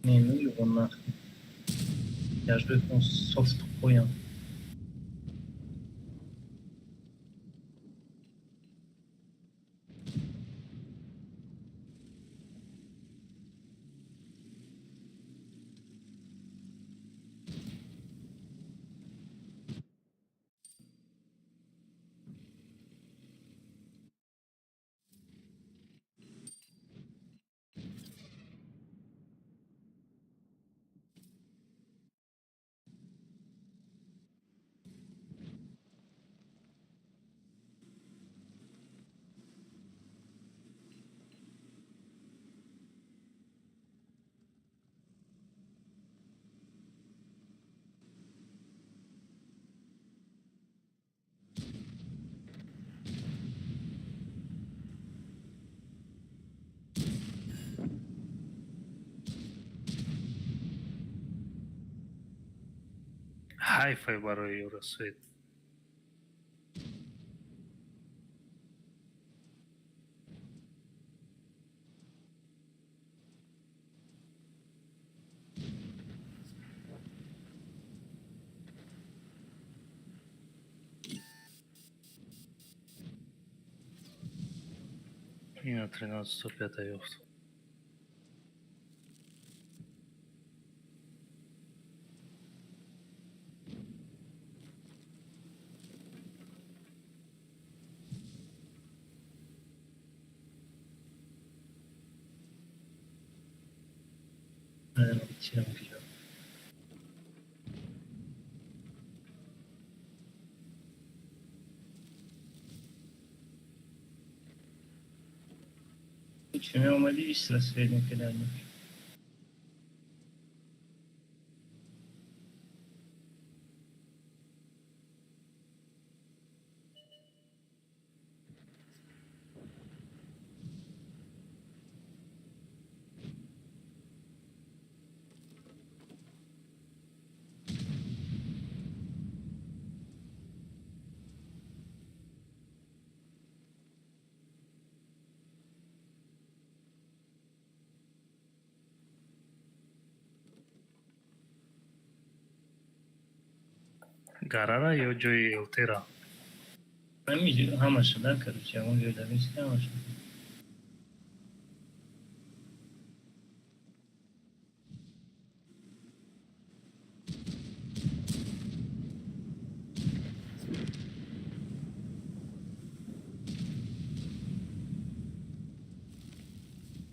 Не, ну его нахуй. Я жду, он софт понял. Ҳайфай барои Ёросвет. Ина 13.105 ёфт. Чем пьет? Чем я умолились рассветник реально? Гарара ё ҷои Элтера? Ҳамаша, да, короче, ягон ҷой дависи ҳамаша.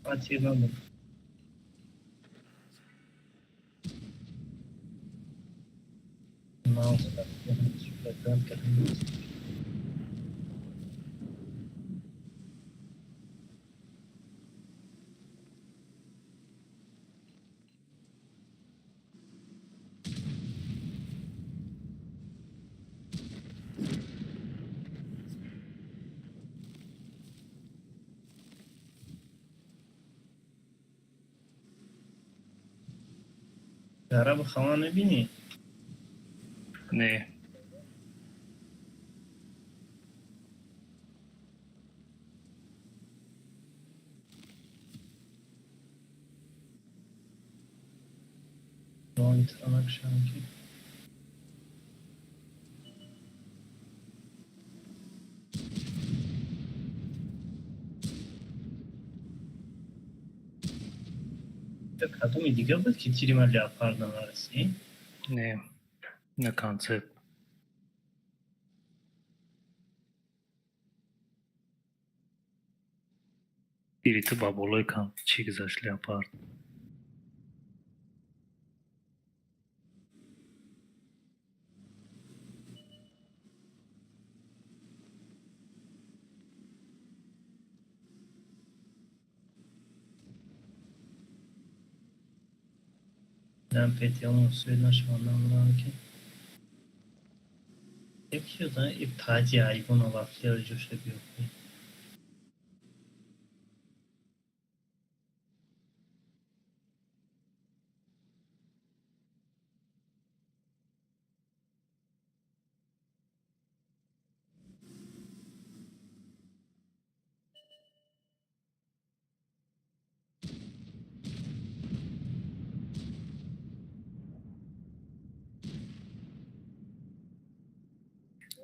А надо. Гараб хава набинӣ? Не. Накшанки. Кадоми дигар буд, ки тири ман леопарда нарасӣ? Не, на концепт. Или ту ба болои чӣ гузашт, леопард? Дам петион суид нашавандам ки. Епиода и таҷи айвона вафлиро ҷӯша биёфтӣ.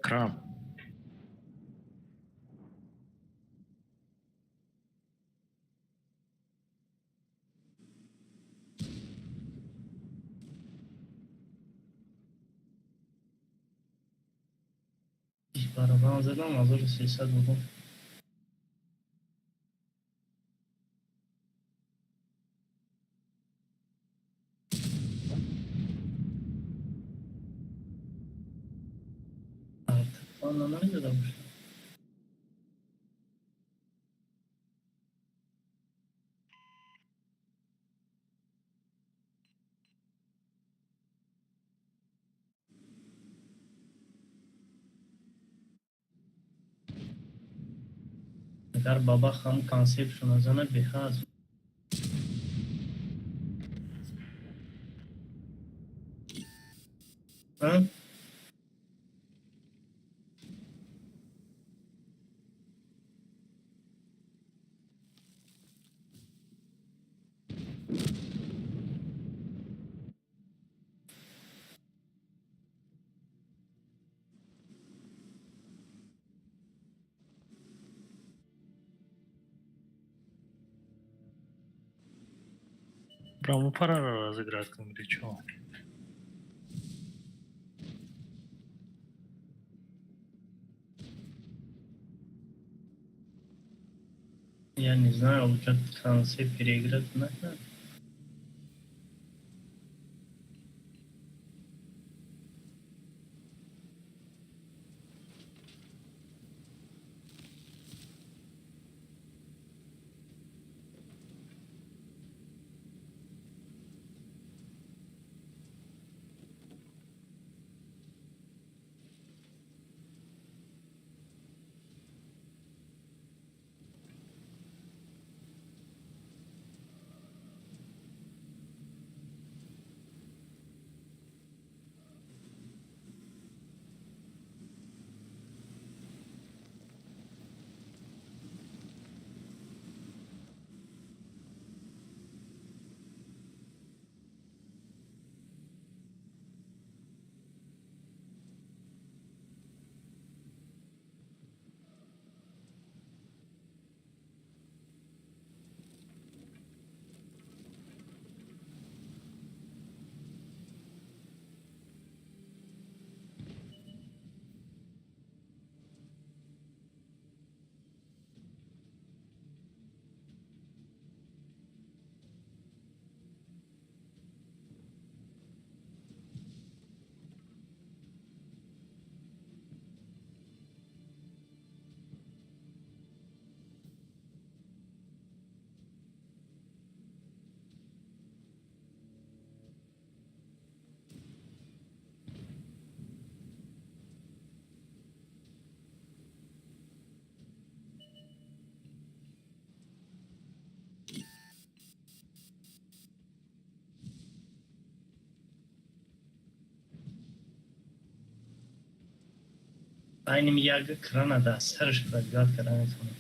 Крам. Барабан задам, 1300 будам. Намедодам. Агар баба хам консепшо назана беҳа аз А? Прямо пора разыграть или чё? Я не знаю, лучше концепт переиграть надо. Айним як крана дар сараш пробивать карда метавонам.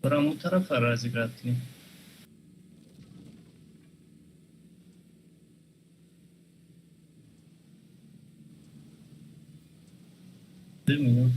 Барам он тарафа разыграть кунем. 2 минут.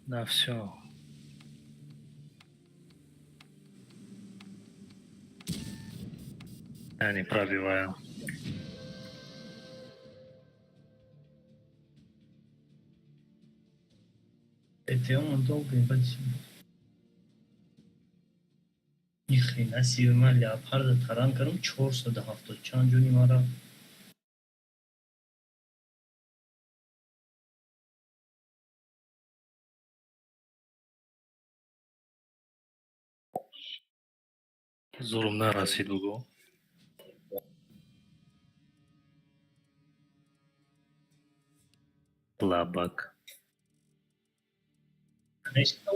Да, все. Я не пробиваю. Это он долго, ебать. Ни хрена себе, ман леопарда таран кардам 470 чанд ҷони мара. Зурум нарасид, бугӯ. Лабак. Конечно,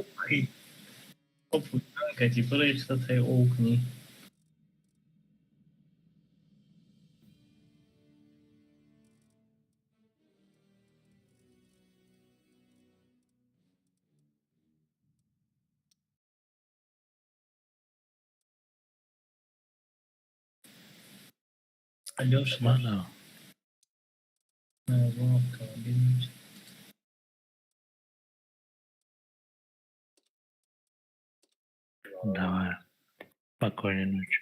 тай окни. Алёша, Мана. Автомобиль. Давай. Спокойной ночи.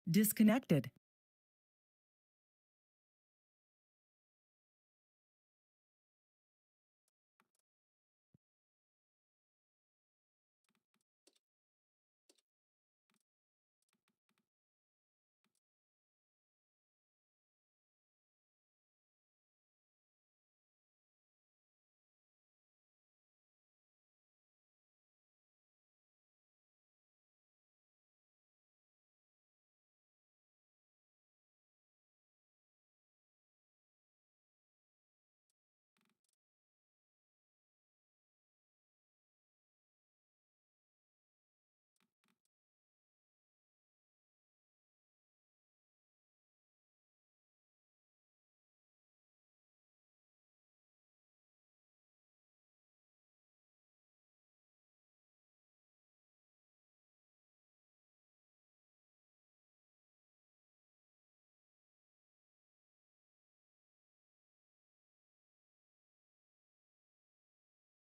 Disconnected.